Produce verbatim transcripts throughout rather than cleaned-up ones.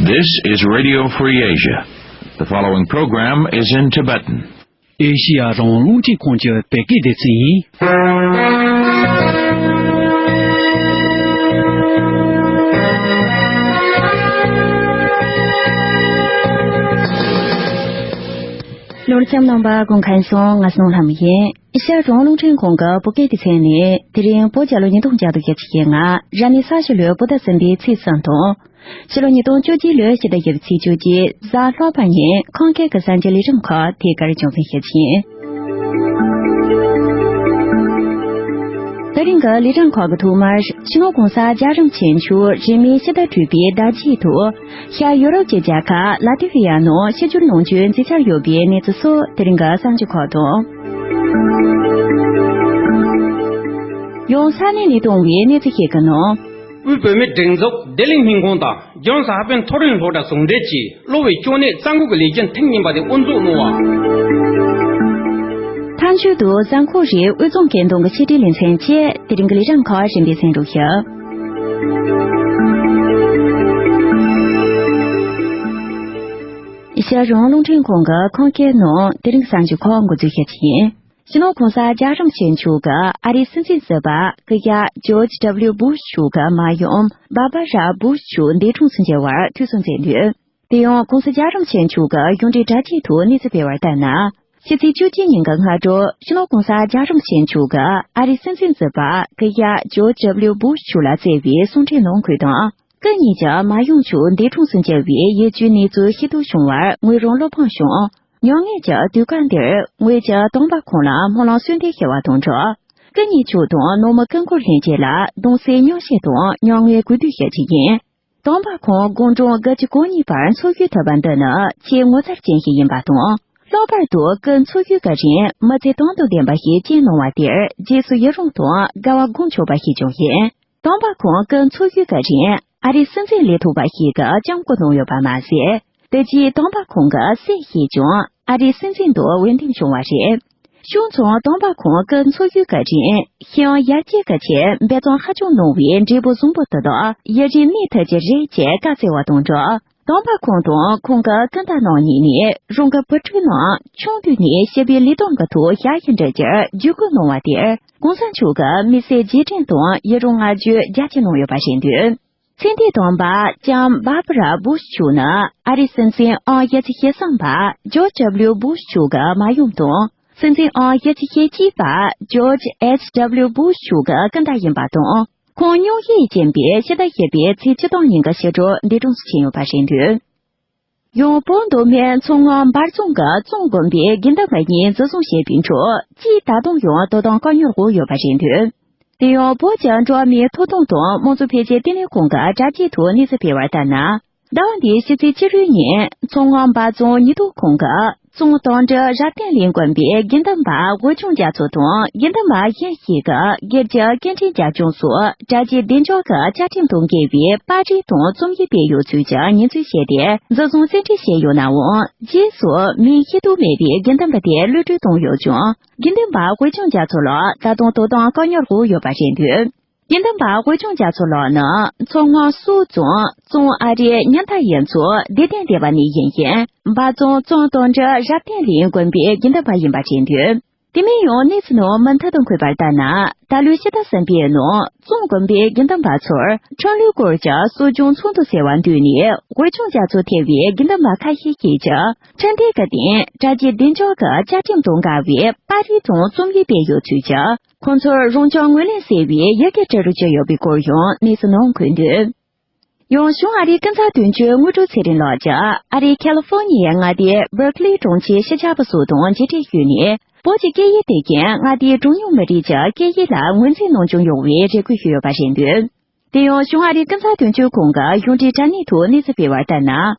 This is Radio Free Asia. The following program is in Tibetan. ཨེ་ཤི་ཡ་རང་དབང་རླུང་འཕྲིན་ཁང་གི་བོད་སྐད་སྡེ་ཚན་ཡིན། ལོ་འཆམ་རྣམ་པ་སྐུ་ཁམས་བཟང་། ང་གསུང་ལྷ་མོ་ཡིན། ཨེ་ཤ་ཡ་རང་དབང་རླུང་འཕྲིན་ཁང་གི་བོད་སྐད་སྡེ་ཚན་ནས་དེ་རིང་བོད་རྒྱལ་ལོ་ཉིས་སྟོང་བརྒྱ་དང་བརྒྱད་ཅུ་ཞེ་ལྔ་རབ་གནས་ས་ཞི་ལོའི་བོད་ཟླ་གསུམ་པའི་ཚེས་གསུམ་དང་། ཕྱི་ལོ་ཉིས་སྟོང་བཅུ་གཅིག་ལོའི་ཕྱི་ཟླ་བཞི་པའི་ཚེས་བཅུ་གཅིག་གཟའ་ལྷག་པ་ཉིན་ཁམས་སྐད་ཀྱི་གསར་འགྱུར་ལས་རིམ་ཁག་དེ་གར་རྒྱང་སྲིང་ཞུ་རྒྱུ་ཡིན། དེ་རིང་གི་ལས་རིམ་ཁག་གི་ཐོག་མར་སྤྱི་ནོར་༸གོང་ས་༸རྒྱལ་བ་རིན་པོ་ཆེ་མཆོག་རིས་མེད་ཕྱི་ཟླ་དྲུག་པའི་ཟླ་དཀྱིལ་དུ་ཤར་ཡུ་རོབ་ཀྱི་རྒྱལ་ཁབ་ལ་ཏི་ཝི་ཡ་ནང་ཆིབས་བསྒྱུར་གནང་རྒྱུའི་མཛད་འཆར་ཡོད་པའི་གནས་ཚུལ་སོགས་དེ་རིང་གི་གསར་འགྱུར་ཁག་དང་། ཡང་ས་གནས་ནས་གཏོང་བའི་གནས་ཚུལ་ཞིག་གི་ནང་། དབུས་བོད་མིའི་སྒྲིག་འཛུགས་ལྡི་ལི་སྨན་ཁང་དང་ལྗོངས་ས་ཧ་པན་མཐོ་རིམ་སློབ་གྲྭ་ཟུང་འབྲེལ་གྱིས་གློ་བའི་གཅོང་ནད་རྩ་འགོས་ཀྱི་ལས་རྒྱུན་ཐེངས་གཉིས་པ་དེ་དབུ་འཛུགས་གནང་བ། མཐའ་མཇུག་ཏུ་གཟའ་འཁོར་རེའི་དབུས་གཙང་སྐད་འདོན་གྱི་ཆེད་སྒྲིག་ལེ་ཚན་བཅས་དེ་རིང་གི་ལས་རིམ་ཁག་རིམ་པས་གསན་རོགས་ཞུ། ཨེ་ཤ་ཡ་རང་དབང་རླུང་འཕྲིན་ཁང་གི་ཁམས་སྐད་ནང་དེ་རིང་གསར་འགྱུར་ཁག་འགོ་འཛུགས་ཞུ་རྒྱུ་ཡིན། སྤྱི་ནོར་༸གོང་ས་༸རྒྱལ་བ་རིན་པོ་ཆེ་མཆོག་གིས་ཨ་རིའི་སྲིད་འཛིན་ཟུར་པ་སྐུ་ཞབས་ཇོརྗ་ཌབ་ལིའུ་སྦུ་ཤ་མཆོག་གི་མ་ཡུམ་བྷར་བྷ་ར་སྦུ་ཤ་མཆོག་འདས་གྲོངས་སུ་གྱུར་བར་ཐུགས་གསོ་མཛད་འདུག་དེ་ཡང་༸གོང་ས་༸རྒྱལ་བ་རིན་པོ་ཆེ་མཆོག་གི་གཞུང་འབྲེལ་དྲ་རྒྱའི་ཐོག་གནས་ཚུལ་སྤེལ་བར་ལྟར་ན། ཕྱི་ཚེས་བཅུ་གཅིག་ཉིན་གྱི་སྔ་དྲོ་སྤྱི་ནོར་༸གོང་ས་༸རྒྱལ་བ་རིན་པོ་ཆེ་མཆོག་གིས་ཨ་རིའི་སྲིད་འཛིན་ཟུར་པ་སྐུ་ཞབས་ཇོརྗ་ཌབ་ལིའུ་སྦུ་ཤ་མཆོག་ལ་བསྩལ་བའི་གསུང་འཕྲིན་ནང་འཁོད་དང་། སྐུ་ཉིད་ཀྱི་མ་ཡུམ་མཆོག་འདས་གྲོངས་སུ་གྱུར་བའི་ཡིད་སྐྱོའི་གནས་ཚུལ་ཤེས་རྟོགས་བྱུང་བར་ངོས་རང་བློ་ཕམ་བྱུང་། མྱ་ངན་གྱི་དུས་སྐབས་འདིར་ངོས་ཀྱིས་དམ་པ་ཁོང་ལ་སྨོན་ལམ་གསོལ་འདེབས་ཞུ་བ་དང་སྦྲགས། སྐུ་ཉིད་མཆོག་དང་ནང་མི་སྐུ་འཁོར་ལྷན་རྒྱས་ལ་གདུང་སེམས་མཉམ་སྐྱེད་དང་མྱ་ངན་གུས་འདུད་ཞུ་རྒྱུ་ཡིན། དམ་པ་ཁོང་དགུང་གྲངས་དགུ་བཅུ་གོ་གཉིས་བར་འཚོ་བཞུགས་ཐུབ་པ་འདི་ནི་ཆེས་ངོ་མཚར་ཅན་ཞིག་ཡིན་པ་དང་། ལྷག་པར་དུ་སྐུ་འཚོ་བཞུགས་ཀྱི་རིང་མི་ཚེ་དོན་དང་ལྡན་པ་ཞིག་སྐྱེལ་གནང་བ་དེར་རྗེས་སུ་ཡི་རང་དང་དགའ་བ་སྒོམ་ཆོག་པ་ཞིག་ཀྱང་ཡིན། དམ་པ་ཁོང་སྐུ་འཚོ་བཞུགས་ཀྱི་རིང་ཨ་རིའི་སྲིད་འཛིན་ལས་ཐོག་པ་ཞིག་གིས་བཅར་འགོད་གནང་ཡོད་པ་མ་ཟད། དེ་རྗེས་དམ་པ་ཁོང་གི་སྲས་ཤིག་ཀྱང་ཨ་རིའི་སྲིད་འཛིན་དུ་འོས་འདེམས་བྱུང་བ་རེད། བྱས་ཙང་དམ་པ་ཁོང་སྐུ་འཚོ་བཞུགས་ཀྱི་རིང་ཤེས་ཡོན་ཡར་རྒྱས་ཀྱི་ཆེད་འབད་བརྩོན་ཧ་ཅང་གནང་བའི་འབྲས་བུ་བཟང་པོ་དེ་དག་ཡུན་རིང་གནས་ཐུབ་ཀྱི་རེད་ཅེས་བཀའ་སྩལ་བ་དང་སྦྲགས། དམ་པ་ཁོང་དང་ཁོང་གི་སྐུ་ཟླ་རྣམ་གཉིས་ནས་རང་གི་བུ་ཕྲུག་རྣམས་ཆུང་དུས་ནས་སྤྱི་པའི་ལས་དོན་གྱི་ཐོག་ཞབས་ཞུ་འབྲི་རྒྱུར་བརྒྱུད་སྐུལ་གནང་བ་དེར་༸གོང་ས་མཆོག་གིས་མི་སེར་རྗེས་དྲན་དང་ཡི་རང་བསྔགས་བརྗོད་རྒྱ་ཆེ་གནང་ཡོད་པ་རེད་འདུག་ཚེ་འདས་དམ་པ་ལྕམ་བྷར་བྷ་ར་སྦུ་ཤ་མཆོག་ནི་ཨ་རིའི་སྲིད་འཛིན་ཨང་བཞི་བཅུ་ཞེ་གསུམ་པ་ཇོརྗ་ཌབ་ལིའུ་སྦུ་ཤ་མཆོག་གི་མ་ཡུམ་དང་། སྲིད་འཛིན་ཨང་བཞི་བཅུ་ཞེ་གཅིག་པ་ཇོརྗ་ཨེཆ་ཌབ་ལིའུ་སྦུ་ཤ་མཆོག་གི་སྐུ་ཟླ་ཡིན་པ་དང་། ཁོང་སྙུང་གཞི་ཡིས་རྐྱེན་པས་ཕྱི་ཟླ་བཞི་པའི་ཚེས་བཅུ་དང་ཉིན་གྱི་ཕྱི་དྲོ་འདས་གྲོངས་སུ་ཕྱིན་ཡོད་པ་རེད་འདུག་ཡང་བོད་མདོ་སྨད་མཚོ་སྔོན་འབའ་རྫོང་གི་ཙོང་དགོན་པའི་དགེ་འདུན་པ་གཉིས་འཛིན་བཟུང་བྱས་པའི་ཁྲོད་གཅིག་ད་དུང་ཡང་དོ་དམ་བཀག་ཉར་འོག་ཡོད་པ་རེད་འདུག་དེ་ཡང་བོད་ཀྱི་འགྲོ་བ་མིའི་ཐོབ་ཐང་དང་དམངས་གཙོ་འཕེལ་རྒྱས་ལྟེ་གནས་ཁང་གི་དྲ་རྒྱའི་ཐོག་གནས་ཚུལ་སྤེལ་བར་ལྟར་ན། ཟླ་བ་འདིའི་ཕྱི་ཚེས་བཅུ་དྲུག་ཉིན་མཚོ་སྔོན་འབའ་རྫོང་ཉི་ཐོག་ཁོངས་ཀྱི་ཙོང་དོང་འབྲི་རབ་བརྟན་གླིང་དགོན་པའི་དགེ་འདུན་པ་དབུས་གཞུང་རྒྱ་མཚོ་དང་དགེ་འདུན་པ་གཞན་ཞིག་གིས་སྒེར་གྱི་སྐད་འཕྲིན་རྒྱབ་ལྗོངས་སུ་དྲ་རྒྱའི་བདེ་འཇགས་ཀྱི་བཅའ་ཁྲིམས་དང་འགལ་བའི་པར་རིས་དང་རྩོམ་ཡིག་སྤེལ་ཡོད་ཚུལ་གྱི་ཉེས་འཛུགས་བྱས་ཏེ་འཛིན་བཟུང་བཙན་ཁྲིད་བྱས་ཡོད་ནའང་། རྗེས་སུ་མིང་ཤེས་རྟོགས་མེད་པའི་དགེ་འདུན་པ་དེ་གློད་གྲོལ་བཏང་ཡོད་ཀྱང་། དགེ་འདུན་པ་དབུས་གཞུང་རྒྱ་མཚོ་ལགས་ད་དུང་དོ་དམ་བཀག་ཉར་འོག་ཡོད་པ་རེད་འདུག་དགེ་འདུན་པ་དབུས་གཞུང་རྒྱ་མཚོ་ལགས་ནི་མཚོ་སྔོན་སོག་རྫོང་ཙོང་ཨ་རིའི་ཉི་ཟླ་ཡན་མཚོ་བདེ་ལྡན་སྡེ་བ་ནས་ཡིན་ཞིང་། འབའ་རྫོང་ཙོང་དོང་འབྲི་རབ་བརྟན་གླིང་དགོན་པའི་དགེ་འདུན་པ་ཡིན་པ་རེད་འདུག་དེ་མིན་ཡང་གནས་ཚུལ་ནང་མུ་མཐུད་དུ་འཁོད་པར་ལྟར་ན། ད་ལོའི་ཕྱི་ཟླ་གསུམ་པའི་ནང་ཙོང་དགོན་པའི་དགེ་འདུན་པ་ཚོར་ཁྲིམས་ལུགས་སྐོར་གྱི་གསོ་སྦྱོང་ཚོགས་འདུ་ཟེར་བ་བསྡུས་ནས་དབུས་གཞུང་རྒྱ་མཚོ་ཐེ་བའི་དགེ་འདུན་པ་ཁ་ཤས་ཤིག་གིས་ཁྲིམས་འགལ་གྱི་སྟེང་དྲ་རྒྱའི་བདེ་འཇགས་ཀྱི་བཅའ་ཁྲིམས་དང་འགལ་བའི་པར་རིས་དང་རྩོམ་ཡིག་སྤེལ་ཡོད་ཚུལ་གྱི། ཁོང་ཚོར་རང་སྐྱོང་ངོས་ལེན་ཟེར་བའི་ཡི་གེ་འབྲི་རུ་བཅུག་ཡོད་པའི་སྐོར་ཡང་གནས་ཚུལ་ནང་འཁོད་འདུག་ཡང་གཞུང་ཨ་རིའི་ཀུན་བཟང་དོན་གཅོད་དངོས་གྲུབ་ཚེ་རིང་ལགས་ཀྱིས་ཨ་རིའི་ཁ་ལི་ཧྥོ་ནི་ཡའི་མངའ་སྡེ་སྦར་ཁི་ལི་གྲོང་ཁྱེར་སྤྱི་ཁྱབ་པ་སོགས་དང་མཇལ་འཕྲད་ཞུས་ནས། བོད་ཀྱི་སྐད་ཡིག་དེ་གའི་མངའ་སྡེའི་གྲངས་ཉུང་མི་རིགས་ཀྱི་སྐད་ཡིག་ལ་ངོས་འཛིན་གནང་སྐྱོང་ཡོང་བའི་རེ་སྐུལ་ཞུས་ཡོད་པ་རེད་འདུག་དེ་ཡང་གཞུང་ཨ་རིའི་ཀུན་བཟང་དོན་གཅོད་ཁང་གི་གཞུང་འབྲེལ་དྲ་གནས་ཐོག་གནས་ཚུལ་སྤེལ་བར་ལྟར་ན།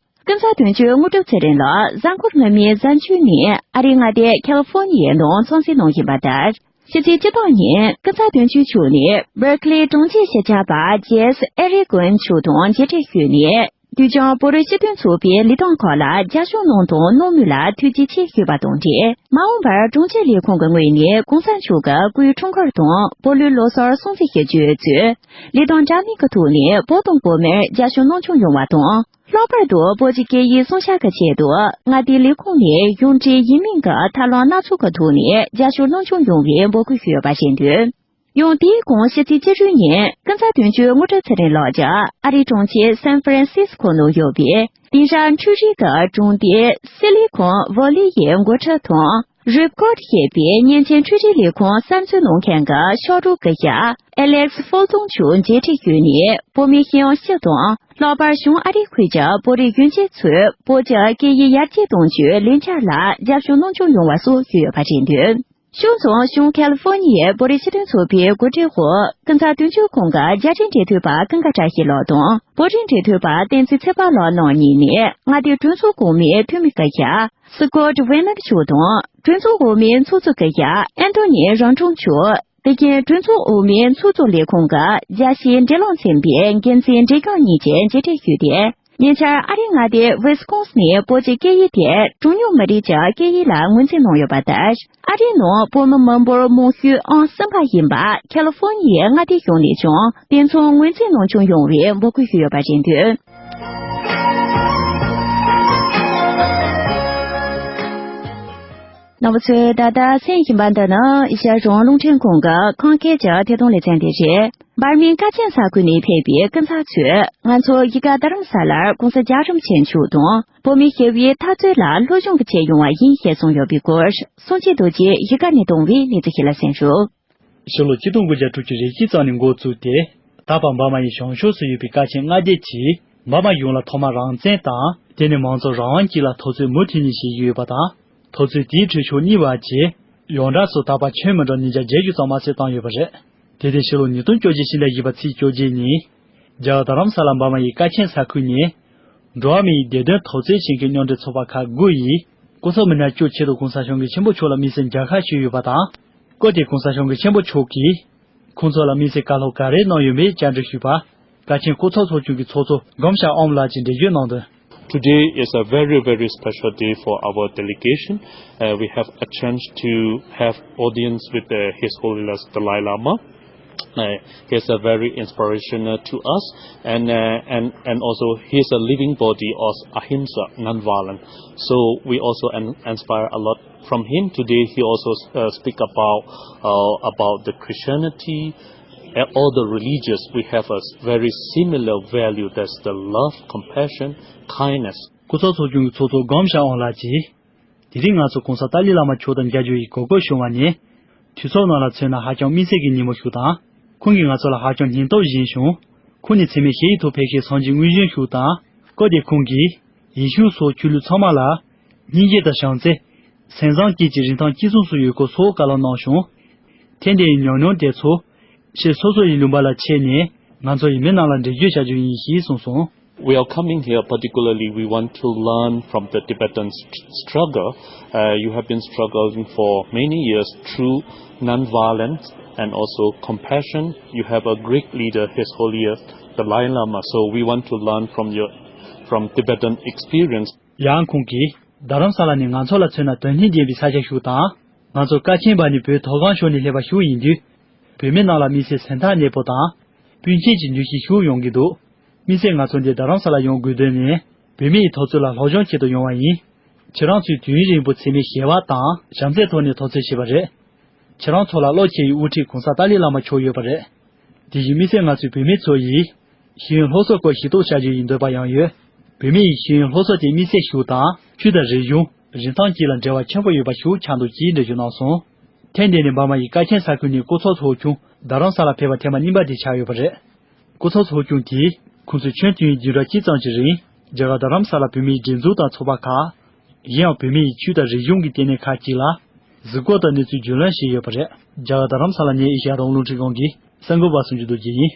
ཀུན་བཟང་དོན་གཅོད་དངོས་གྲུབ་ཚེ་རིང་ལགས་གཟའ་འཁོར་སྔོན་མའི་གཟའ་མཇུག་ནས་ཨ་རིའི་མངའ་སྡེ་ཁ་ལི་ཧྥོ་ནི་ཡའི་ནང་ཚོང་ཟིན་གནང་བཞིན་པ་ལྟར། ཕྱི་ཚེས་བཅུ་དང་ཉིན་ཀུན་བཟང་དོན་གཅོད་མཆོག་ནས་སྦར་ཁི་ལི་གྲོང་ཁྱེར་སྤྱི་ཁྱབ་པ་ཇེས་ཨེ་རི་ཀོན་མཆོག་དང་མཇལ་འཕྲད་ཞུས་ནས། དུས་འགྱངས་བོད་རིགས་སྤྱི་མཐུན་ཚོགས་པའི་ལས་དོན་ཁག་ལ་རྒྱབ་སྐྱོར་གནང་དང་གནང་མུས་ལ་ཐུགས་རྗེ་ཆེ་ཞུས་པ་དང་འབྲེལ། མ་འོངས་པར་གྲོང་ཁྱེར་ལས་ཁུངས་ཀྱི་ངོས་ནས་གོང་ས་མཆོག་གི་སྐུའི་འཁྲུངས་སྐར་དང་བོད་ལུགས་ལོ་གསར་སྲུང་བརྩི་ཞུ་རྒྱུའི་གཙོས། ལས་དོན་འདྲ་མིན་གྱི་ཐོག་ནས་བོད་དང་བོད་མིར་རྒྱབ་སྐྱོར་གནང་སྐྱོང་ཡོང་བ་དང་། ལྷག་པར་དུ་བོད་ཀྱི་སྐད་ཡིག་སྲུང་སྐྱོབ་ཀྱི་ཆེད་དུ་མངའ་སྡེའི་ལས་ཁུངས་ནས་གཞུང་འབྲེལ་ཡིན་མིན་གྱི་ཐབས་ལམ་སྣ་ཚོགས་ཀྱི་ཐོག་ནས་རྒྱབ་སྐྱོར་གནང་སྐྱོང་ཡོང་བའི་འབོད་སྐུལ་ཞུས་ཡོད་པ་བཞིན་དུ། ཡང་དེའི་གོང་ཕྱི་ཚེས་བཅུ་དྲུག་ཉིན་ཀུན་བཟང་དོན་གཅོད་དངུལ་ཁྲིམས་ཚེ་རིང་ལགས་ཀྱིས་ཨ་རིའི་གྲོང་ཁྱེར་སན་ཧྥ་རན་སིས་ཀོ་ནང་ཡོད་པའི་དེང་རབས་འཕྲུལ་རིག་གི་གྲོང་སྡེ་སི་ལི་ཁོན་ཝེ་ལི་ཡི་འགོ་ཁྲིད་དང་། རིབ་ཀོར་ཞེས་པའི་མཉེན་ཆས་འཕྲུལ་རིག་ལས་ཁུངས་གསར་འཛུགས་གནང་མཁན་གྱི་ཕྱག་གྲུ་གི་ཞབས་ཨེ་ལེག་སི་ཧྥོ་ཙུང་མཆོག་མཇལ་འཕྲད་ཞུས་ནས། བོད་མིའི་ཤེས་ཡོན་སྤྱི་དང་། ལྷག་པར་བྱང་ཨ་རིའི་ཁུལ་གྱི་བོད་རིགས་གཞོན་སྐྱེས་ཚོས་བོད་ཀྱི་སྐད་ཡིག་ཡར་རྒྱས་གཏོང་རྒྱུའི་ལས་འཆར་ལ་རྒྱབ་སྐྱོར་གནང་སྐྱོང་ཡོང་བ་སོགས་ཞུས་ཡོད་པ་རེད་འདུག་ཕྱོགས་མཚུངས་བྱང་ཁ་ལི་ཧྥོ་ནི་ཡའི་བོད་རིགས་སྤྱི་མཐུན་ཚོགས་པའི་འགོ་ཁྲིད་འོག་ཀུན་བཟང་དོན་གཅོད་ཁང་གི་རྒྱ་ཆེའི་འབྲེལ་མཐུད་པ་ཀུན་དགའ་བཀྲ་ཤིས་ལགས་དང་། བོད་རིགས་འབྲེལ་མཐུད་པ་བསྟན་འཛིན་ཚེ་དཔག་ལགས་རྣམ་གཉིས་ནས་མངའ་སྡེའི་གྲོས་ཚོགས་གོང་མའི་འཐུས་མི་སྐུ་ཞབས་སི་ཀོ་ཊི་ཝེ་ནར་མཆོག་དང་། གྲོས་ཚོགས་འོག་མའི་ཚོགས་གཙོ་སྐུ་ཞབས་ཨན་ཐོ་ནི་རང་གྲོང་མཆོག་དེ་བཞིན་གྲོས་ཚོགས་འོག་མའི་ཚོགས་གཙོ་ལས་ཁུངས་ཀྱི་རྒྱལ་སྤྱིའི་འབྲེལ་ལམ་ཚན་པའི་འགན་འཛིན་འབྲས་རྒྱང་གཉིས་བཅས་མཇལ་འཕྲད་ཞུས་ཏེ། ཉེ་ཆར་ཨ་རིའི་མངའ་སྡེ་ཝི་སི་ཀོན་སི་ནི་བོད་ཀྱི་སྐད་ཡིག་དེ་གྲངས་ཉུང་མི་རིགས་ཀྱི་སྐད་ཡིག་ལ་ངོས་འཛིན་གནང་ཡོད་པ་ལྟར། ཨ་རིའི་ནང་བོད་མི་མི་འབོར་མང་ཤོས་ཨང་གསུམ་པ་ཡིན་པ་ཁ་ལི་ཧྥོ་ནི་ཡའི་མངའ་སྡེ་གཞུང་ནས་ཀྱང་དེ་མཚུངས་ངོས་འཛིན་གནང་སྐྱོང་ཡོང་བའི་འབོད་སྐུལ་ཞུས་ཡོད་པ་རེད་འདུག་རྣམ་པ་ཚོས་ད་ལྟ་གསན་བཞིན་པ་འདི་ནི་རྒྱལ་གཞུང་རླུང་འཕྲིན་ཁང་གི་ཁམས་སྐད་ཀྱི་ཐད་གཏོང་ལེ་ཚན་དེ་རེད། འབར་མའི་ཀ་ཆེན་ས་ཁུལ་ནས་ཕེབས་པའི་སྐུ་ཚབ་ཚོས་ང་ཚོ་གཞིས་ཀ་རྡ་རམ་ས་ལར་༸གོང་ས་༸རྒྱལ་བ་རིན་པོ་ཆེ་མཆོག་དང་བོད་མིའི་ཞི་བའི་འཐབ་རྩོད་ལ་སློབ་སྦྱོང་གི་ཆེད་ཡོང་བ་ཡིན་ཞེས་གསུངས་ཡོད་པའི་སྐོར། སངས་རྒྱས་རྡོ་རྗེ་གཞིས་ཀ་ནས་བཏང་བའི་གནས་ཚུལ་ཞིག་ལ་གསན་ཞུ། ཕྱི་ལོ་ཆིག་སྟོང་དགུ་བརྒྱ་དྲུག་ཅུ་རེ་གཅིག་ཙམ་ནས་འགོ་བཙུགས་ཏེ། ད་བར་འབར་མ་ཡི་བྱང་ཕྱོགས་སུ་ཡོད་པའི་ཀ་ཆེན་མངའ་སྡེ་གྱིས་འབར་མ་གཞུང་ལ་ཐོག་མར་རང་བཙན་དང་། དེ་ནས་མང་གཙོ་རང་དབང་བཅས་ལ་འཐབ་རྩོད་མུ་མཐུད་ནས་བྱེད་ཀྱི་ཡོད་པ་དང་། འཐབ་རྩོད་དེའི་ཁྲོད་ཕྱོགས་གཉིས་བར་གྱི་ཡོངས་གྲགས་སུ་ད་བར་ཁྱོན་མི་གྲངས་ཉིས་བརྒྱ་བརྒྱད་ཅུ་ཙམ་མ་ཟད་བཏང་ཡོད་པ་རེད། དེ་དེ་ཕྱི་ལོ་ཉིས་སྟོང་བཅོ་བརྒྱད་ཕྱི་ཟླ་བཞི་པ་ཚེས་བཅོ་བརྒྱད་ཉིན། རྒྱ་གར་རྡ་རམ་ས་ལ་འབར་མ་ཡི་ཀ་ཆེན་ས་ཁུལ་ནས། འགྲོ་བ་མིའི་བདེ་དོན་འཐབ་རྩོད་བྱེད་མཁན་མཉམ་འབྲེལ་ཚོགས་པ་ཁག་དགུ་ཡིས། སྐུ་ཚབ་མི་སྣ་བཅུ་ཆེད་དུ་༸གོང་ས་༸སྐྱབས་མགོན་ཆེན་པོ་མཆོག་ལ་དམིགས་བསལ་མཇལ་ཁ་ཞུས་ཡོད་པ་དང་། སྐབས་དེར་༸གོང་ས་༸སྐྱབས་མགོན་ཆེན་པོ་མཆོག་གིས། ཁོང་ཚོ་ལ་དམིགས་བསལ་བཀའ་སློབ་ག་རེ་གནང་ཡོད་མེད་བཅར་འདྲི་ཞུས་པར། ཀ་ཆེན་སྐུ་ཚབ་ཚོགས་ཆུང་གི་ཚོགས་གཙོ་སྒོམ་ཤ་ཨོམ་ལགས་ཀྱིས་འགྲེལ་བརྗོད་གནང་དོན། Today is a very, very special day for our delegation. Uh, we have a chance to have audience with, uh, His Holiness Dalai Lama. Uh, he's a very inspirational to us, and, uh, and, and also he's a living body of ahimsa, non-violence. So we also an-, inspire a lot from him. Today he also, uh, speak about, uh, about the Christianity, uh, all the religious. We have a very similar value. That's the love, compassion, kindness. སྐུ་ཚབ་ཚོགས་ཆུང་གི་ཚོགས་གཙོ་སྒོམ་ཤ་ཨོམ་ལགས་ཀྱིས། དེ་རིང་ང་ཚོ་༸གོང་ས་ཏཱ་ལའི་བླ་མ་མཆོག་དང་མཇལ་རྒྱུ་ཡི་གོ་སྐབས་བྱུང་བ་ནི། དུས་ཚོད་ནང་ལ་མཚོན་ན་ཧ་ཅང་དམིགས་བསལ་གྱི་ཉིན་མོ་ཞིག་དང་། ཁོང་གིས་ང་ཚོ་ལ་ཧ་ཅང་སྙིང་སྟོབས་སྦྱིན་བྱུང་། ཁོང་ནས་འཚེ་མེད་ཞི་བའི་ཐོག་ཕེབས་ཤིང་སངས་རྒྱས་དངོས་བྱོན་ཞུ་དང་། སྐབས་དེར་ཁོང་གིས། ཡེ་ཤུ་སོགས་ཆོས་ལུགས་ཚང་མ་ལ། སྙིང་རྗེ་དང་བྱམས་བརྩེ། སེམས་བཟང་བཅས་ཀྱི་རིན་ཐང་གཅིག་མཚུངས་སུ་ཡོད་སྐོར་སོགས་བཀའ་སློབ་གནང་བྱུང་། ཐེངས་འདིའི་ཉམས་མྱོང་དེ་ཚོ། ཕྱིར་སོ་སོ་ཡི་ལུང་པ་ལ་ཆས་ནས་ང་ཚོ་ཡི་མི་རྣམས་ལ་འགྲེལ་བརྗོད་བྱ་རྒྱུ་ཡིན་ཞེས་གསུངས་སོང་། We are coming here particularly, we want to learn from the Tibetan st- struggle. Uh, you have been struggling for many years through non-violence and also compassion. You have a great leader, His Holiness Dalai Lama. So we want to learn from your, from Tibetan experience. ཡང་ཁོང་གིས། རྡ་རམ་ས་ལ་ནི་ང་ཚོ་ལ་མཚོན་ན་དོན་སྙིང་ལྡན་པའི་ས་ཆ་ཞིག་དང་། ང་ཚོ་ཀ་ཆེན་པ་ནི་བོད་མཐོ་སྒང་ཕྱོགས་ནས་སླེབས་པ་ཞིག་ཡིན་དུས། བོད་མི་རྣམས་ལ་དམིགས་བསལ་སེམས་ཐག་ཉེ་པོ་དང་། སྤུན་མཆེད་ཀྱི་འདུ་ཤེས་ཤིག་ཡོང་གི་འདུག་དམིགས་བསལ་ང་ཚོ་འདིར་རྡ་རམ་ས་ལ་ཡོང་དགོས་དོན་ནི། བོད་མི་ཡི་འཐབ་རྩོད་ལ་སློབ་སྦྱོང་ཆེད་དུ་ཡོང་བ་ཡིན། ཁྱེད་རང་ཚོས་དུས་ཡུན་རིང་པོ་འཚེ་མེད་ཞི་བ་དང་བྱམས་བརྩེའི་ཐོག་ནས་འཐབ་རྩོད་བྱས་པ་རེད། ཁྱེད་རང་ཚོ་ལ་བློ་ཆེ་ཡི་དབུ་ཁྲིད་༸གོང་ས་ཏཱ་ལའི་བླ་མ་མཆོག་ཡོད་པ་རེད། དེ་བཞིན་དམིགས་བསལ་ང་ཚོའི་བོད་མི་ཚོ་ཡིས། ཤེས་ཡོན་སློབ་གསོ་སྐོར་ཞིབ་གཏོང་བྱ་རྒྱུ་ཡི་འདོད་པ་ཡང་ཡོད། བོད་མི་ཡི་ཤེས་ཡོན་སློབ་གསོ་དེ་དམིགས་བསལ་ཞིག་དང་ཆོས་དང་རིག་གཞུང་རིན་ཐང་བཅས་ལ་འབྲེལ་བ་ཆེན་པོ་ཡོད་པ་ཞིག་ཆགས་འདུག་ཅེས་འགྲེལ་བརྗོད་གནང་སོང་། ཐེངས་འདི་ནི་འབར་མ་ཡི་ཀ་ཆེན་ས་ཁུལ་ནས་སྐུ་ཚབ་ཚོགས་ཆུང་རྡ་རམ་ས་ལ་ཕེབས་པ་ཐེངས་མ་གཉིས་པ་དེ་ཆགས་ཡོད་པ་རེད། སྐུ་ཚབ་ཚོགས་ཆུང་དེས་ཁོང་ཚོས་ཁྱོན་དུས་ཡུན་བདུན་ཕྲག་གཅིག་ཙམ་གྱི་རིང་རྒྱ་གར་རྡ་རམ་ས་ལ་བོད་མིའི་སྒྲིག་འཛུགས་དང་ཚོགས་པ་ཁག་གཞན་ཡང་བོད་མིའི་ཆོས་དང་རིག་གཞུང་གི་ལྟེ་གནས་ཁག་ཅིག་ལ་གཟིགས་སྐོར་དང་གནས་ཚུལ་རྒྱུས་ལོན་བྱས་ཡོད་པ་རེད། རྒྱ་གར་རྡ་རམ་ས་ལ་ནས་ཨེ་ཤ་ཡ་རང་དབང་རླུང་འཕྲིན་ཁང་གི་གསར་འགོད་པ་སུ་འཇུ་རྡོ་རྗེ་ཡིན།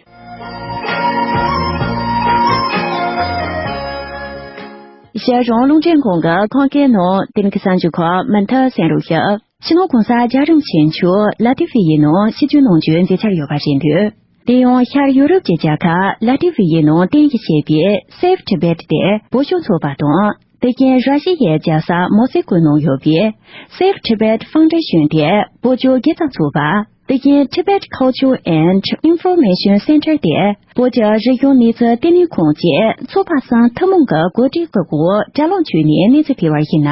ཨེ་ཤ་ཡ་རང་དབང་རླུང་འཕྲིན་ཁང་གི་ཁམས་སྐད་ནང་དེ་རིང་གི་གསར་འགྱུར་ཁག་མུ་མཐུད་གསན་རོགས་ཞུ། སྤྱི་ནོར་༸གོང་ས་༸རྒྱལ་བ་རིན་པོ་ཆེ་མཆོག་ལ་ཏི་ཝི་ཡའི་ནང་ཆིབས་བསྒྱུར་གནང་རྒྱུའི་མཛད་འཆར་ཡོད་པ་རེད་འདུག་དེ་ཡང་ཤར་ཡུ་རོབ་ཀྱི་རྒྱལ་ཁབ་ལ་ཏི་ཝི་ཡའི་ནང་རྟེན་གཞི་བྱས་པའི་Save Tibet དེ་བོད་གཞུང་ཚོགས་པ་དང་། དེ་བཞིན་ར་ཤི་ཡའི་རྒྱལ་ས་མོ་སི་ཀོའི་ནང་ཡོད་པའི་Save Tibet Foundation དེ་བོད་ལྗོངས་དགེ་རྩ་ཚོགས་པ། དེ་བཞིན་Tibet Culture and Information Center དེ་བོད་ཀྱི་རིག་གཞུང་གནས་ཚུལ་བསྟི་གནས་ཁང་བཅས་ཚོགས་པ་གསུམ་ཐུན་མོང་གི་གོ་སྒྲིག་གི་འོག་དྲ་ལམ་བརྒྱུད་ནས་གནས་ཚུལ་སྤེལ་བར་གཞིགས་ན།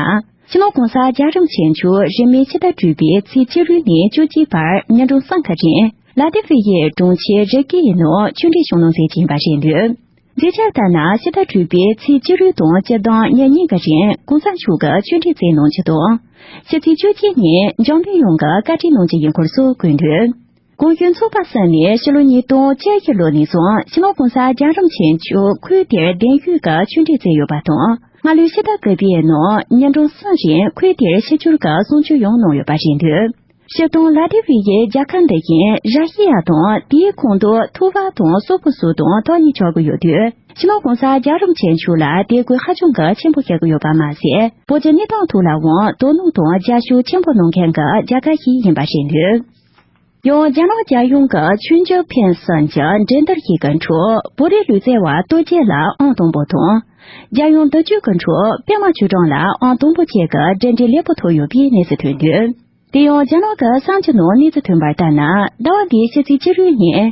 སྤྱི་ནོར་༸གོང་ས་༸རྒྱལ་བ་རིན་པོ་ཆེ་མཆོག་རིང་མིན་ཕྱི་ཟླ་དྲུག་པའི་ཚེས་བཅུ་དྲུག་ནས་བཅུ་གཅིག་བར་ཉིན་གྲངས་གསུམ་གྱི་རིང་ལ་ཏི་ཝི་ཡའི་གྲོང་ཁྱེར་རི་ཀའི་ནང་ཆོས་འབྲེལ་བྱུང་གནང་མཛད་ཀྱི་ཡིན་པ་རེད་འདུག་མཛད་འཆར་ལྟར་ན། ཕྱི་ཟླ་དྲུག་པའི་ཚེས་བཅུ་དྲུག་དང་སྤྱི་ཟླ་ཉེར་གཉིས་ཀྱི་རིང་གོང་ས་མཆོག་གིས་ཆོས་འབྲེལ་སྩལ་གནང་རྒྱུ་དང་། ཕྱི་ཚེས་བཅུ་གཅིག་ཉིན་འཇམ་མདོ་ཡོངས་ཀྱིས་བཀའ་ཁྲིད་གནང་རྒྱུ་ཡིན་སྐོར་སོགས་བཀོད་འདུག་གོང་ཞུས་ཚོགས་པ་གསུམ་ནས་ཕྱི་ལོ་ཉིས་སྟོང་བཅུ་བཞི་ལོ་ནས་བཟུང་སྤྱི་ནོར་༸གོང་ས་༸རྒྱལ་བ་རིན་པོ་ཆེ་མཆོག་ཁུལ་དེར་གདན་ཞུས་ཀྱིས་ཆོས་འབྲེལ་སྩལ་ཡོད་པ་དང་། སྔ་ལོའི་ཕྱི་ཟླ་དགུ་པའི་ནང་ཉིན་གྲངས་གསུམ་རིང་ཁུལ་དེར་ཕྱི་འབྱོར་གྱིས་གསུང་ཆོས་ཡང་གནང་ཡོད་པ་རེད་འདུག་སྤྱིར་བཏང་ལ་ཏི་ཝི་ཡའི་རྒྱལ་ཁབ་འདི་བཞིན་ར་ཤི་ཡ་དང་དེའི་ཁོངས་གཏོགས་ཐུ་ཝ་དང་སོག་པོ་སོགས་དང་ཐག་ཉེ་ཆགས་ཀྱི་ཡོད་དུས། སྤྱི་ནོར་༸གོང་ས་༸རྒྱལ་བ་རིན་པོ་ཆེ་མཆོག་ལ་དད་གུས་ཧ་ཅང་གི་ཆེན་པོ་བྱེད་ཀྱི་ཡོད་པ་མ་ཟད། བོད་ཀྱི་གནས་སྟངས་ཐོག་ལའང་དོ་སྣང་དང་རྒྱབ་སྐྱོར་ཆེན་པོ་གནང་མཁན་གྱི་རྒྱལ་ཁབ་ཞིག་ཡིན་པ་རེད་འདུག་ཡང་རྒྱ་ནག་རྒྱལ་ཡོངས་ཀྱི་ཆོས་འབྱོར་ཕེབས་བསམ་གྱི་འགྲན་བསྡུར་ཞིག་གི་ཁྲོད་བོད་རིགས་ལུས་རྩལ་བ་སྟོབས་རྒྱལ་ལ་ཨང་དང་པོ་དང་། རྒྱལ་ཡོངས་མདུན་སྐྱོད་ཀྱི་ཁྲོད་པད་མ་ཆོས་སྒྲོན་ལ་ཨང་དང་པོ་བཅས་ཀྱི་གྲུབ་འབྲས་ལེགས་པོ་ཐོབ་ཡོད་པའི་གནས་ཚུལ་ཐོན་འདུག་དེ་ཡང་རྒྱ་ནག་གི་གསར་འགྱུར་ནང་གནས་ཚུལ་ཐོན་པར་ལྟར་ན། ཟླ་བ་འདིའི་ཕྱི་ཚེས་བཅུ་དྲུག་ཉིན།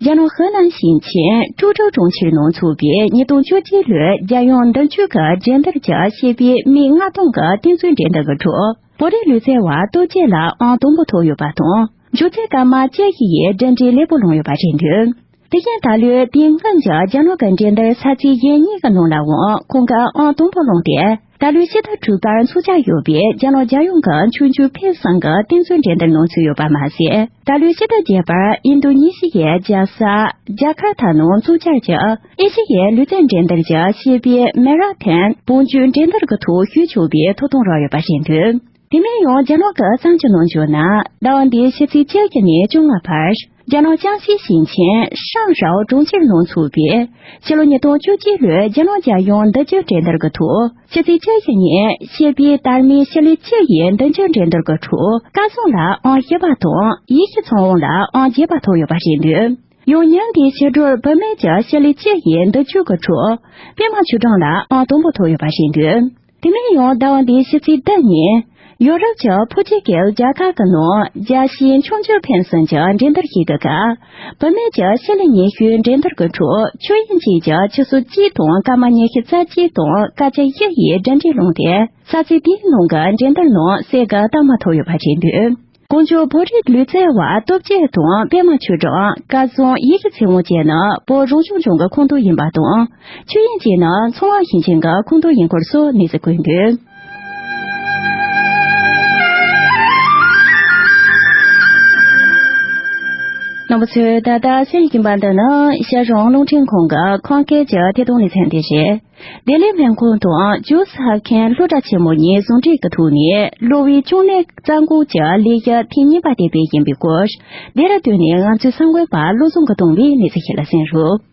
རྒྱ་ནག་ཧི་ནན་ཞིང་ཆེན་ཀྲུའུ་ཀྲོའུ་གྲོང་ཁྱེར་ནང་འཚོགས་པའི་ཉིས་སྟོང་བཅུ་གཅིག་ལོའི་རྒྱལ་ཡོངས་མདུན་སྐྱོད་ཀྱི་འགྲན་བསྡུར་གྱི་ཞི་བའི་མི་ལྔ་སྟོང་གི་རྟེན་གཙོའི་འགྲན་བསྡུར་གྱི་ཁྲོད། བོད་རིགས་ལུས་རྩལ་བ་སྟོབས་རྒྱལ་ལ་ཨང་དང་པོ་ཐོབ་ཡོད་པ་དང་། མཇུག་འབྲས་སྐར་མ་བཅུ་བཞི་ཡི་གྲུབ་འབྲས་ལེགས་པོ་ལོན་ཡོད་པ་རེད་འདུག་དེ་བཞིན་ད་ལོའི་དེ་སྔོན་གྱི་རྒྱ་ནག་གི་འགྲན་བསྡུར་ས་ཚིགས་གཞན་གཉིས་ཀྱི་ནང་ལའང་ཁོང་གིས་ཨང་དང་པོ་བླངས་ཏེ། ད་ལོའི་ཕྱི་ཟླ་དྲུག་པར་འཚོགས་འཆར་ཡོད་པའི་རྒྱ་ནག་རྒྱལ་ཡོངས་ཀྱི་ཆོས་འབྱོར་ཕེབས་བསམ་གྱི་རྟེན་གཙོའི་འགྲན་བསྡུར་ནང་ཚུད་ཡོད་པ་མ་ཟད། ད་ལོའི་ཕྱི་ཟླ་བརྒྱད་པར་ཨིན་རྡུ་ནི་ཤི་ཡའི་རྒྱལ་ས་ཇ་ཁར་ཐ་ནང་འཚོགས་འཆར་གྱི་ཨེ་ཤི་ཡའི་ལུས་རྩལ་འགྲན་བསྡུར་གྱི་ཞི་བའི་མེ་ར་ཐན་བང་རྒྱུག་འགྲན་བསྡུར་གྱི་ཐོག་ཞུགས་ཆོག་པའི་ཐོབ་ཐང་རག་ཡོད་པ་རེད་འདུག་དེ་མིན་ཡང་རྒྱ་ནག་གི་གསར་འགྱུར་ནང་བརྗོད་ན། ཟླ་བ་འདིའི་ཕྱི་ཚེས་བཅུ་བཞི་ནས་བཅོ་ལྔ་བར། རྒྱ་ནག་ཅང་ཤིའི་ཞིང་ཆེན་ཧྲང་ཧྲའོ་གྲོང་ཁྱེར་ནང་འཚོགས་པའི་ཕྱི་ལོ་ཉིས་སྟོང་བཅུ་གཅིག་ལོའི་རྒྱ་ནག་རྒྱལ་ཡོངས་མདུན་སྐྱོད་འགྲན་བསྡུར་གྱི་ཐོག་ཕྱི་ཚེས་བཅུ་བཞི་ཉིན་ཞི་བའི་དར་མའི་ཕྱི་ལེ་བཅུ་ཡི་མདུན་སྐྱོད་འགྲན་བསྡུར་གྱི་ཁྲོད་སྐལ་བཟང་ལ་ཨང་བཞི་པ་དང་ཡེ་ཤེས་ཚེ་དབང་ལ་ཨང་བརྒྱད་པ་ཐོབ་ཡོད་པ་རེད་འདུག་ཡང་ཉིན་འདིའི་ཕྱི་དྲོར་བུད་མེད་ཀྱི་ཕྱི་ལེ་བཅུ་ཡི་མདུན་སྐྱོད་ཀྱི་ཁྲོད་པད་མ་ཆོས་སྒྲོན་ལ་ཨང་དང་པོ་ཐོབ་ཡོད་པ་རེད་འདུག་དེ་མིན་ཡང་ཟླ་བ་འདིའི་ཕྱི་ཚེས་བདུན་ཉིན། ཡོ་རོབ་ཀྱི་ཕོ་ཆེ་གལ་རྒྱལ་ཁབ་ཀྱི་ནང་རྒྱལ་སྤྱིའི་མཆོང་སྐྱོད་ཕེབས་བསམ་གྱི་འགྲན་བསྡུར་ཞིག་གི་སྐབས། བུད་མེད་ཀྱི་ཕྱི་ལེ་ཉི་ཤུའི་འགྲན་བསྡུར་གྱི་ཁྲོད་ཆོས་དབྱིངས་སྐྱིད་ཀྱིས་ཆུ་ཚོད་གཅིག་དང་སྐར་མ་ཉི་ཤུ་རྩ་གཅིག་དང་སྐར་ཆ་བཞི་ཡི་གྲུབ་འབྲས་བླངས་ཏེ། ས་ཚིགས་དེའི་ནང་གི་འགྲན་བསྡུར་ནང་གསེར་གྱི་རྟགས་མ་ཐོབ་ཡོད་པ་རེད་འདུག་གོང་བརྗོད་བོད་རིགས་ལུས་རྩལ་བ་སྟོབས་རྒྱལ་དང་པད་མ་ཆོས་སྒྲོན། སྐལ་བཟང་ཡེ་ཤེས་ཚེ་དབང་བཅས་ནི་བོད་རང་སྐྱོང་ལྗོངས་ཀྱི་ཁོངས་གཏོགས་ཡིན་པ་དང་། ཆོས་དབྱིངས་སྐྱིད་ནི་ཚོང་པ་ཞིང་ཆེན་གྱི་ཁོངས་གཏོགས་ཡིན་སྐོར་སོགས་གནས་ཚུལ་བཀོད་འདུག་རྣམ་པ་ཚོས་ད་ལྟ་གསན་བཞིན་པ་འདི་ནི་ཤར་རོང་རླུང་འཕྲིན་ཁང་གི་ཁམས་སྐད་ཀྱི་ཐད་གཏོང་ལེ་ཚན་དེ་རེད། ལྡི་ལི་སྨན་ཁང་དང་ཇོན་སི་ཧོབ་ཁིན་སློབ་གྲྭ་ཆེན་མོ་གཉིས་ཟུང་འབྲེལ་གྱི་ཐོག་ནས་གློ་བའི་གཅོང་ནད་རྩ་འགོག་གི་ལས་གཞི་ཐེངས་གཉིས་པ་དེ་སྤེལ་བཞིན་པའི་སྐོར། ལྡེ་ར་ལྡུན་ནས་ང་ཚོའི་གསར་འགོད་པ་བློ་བཟང་གིས་བཏང་བའི་གནས་ཚུལ་ཞིག་ལ་གསན་རོགས།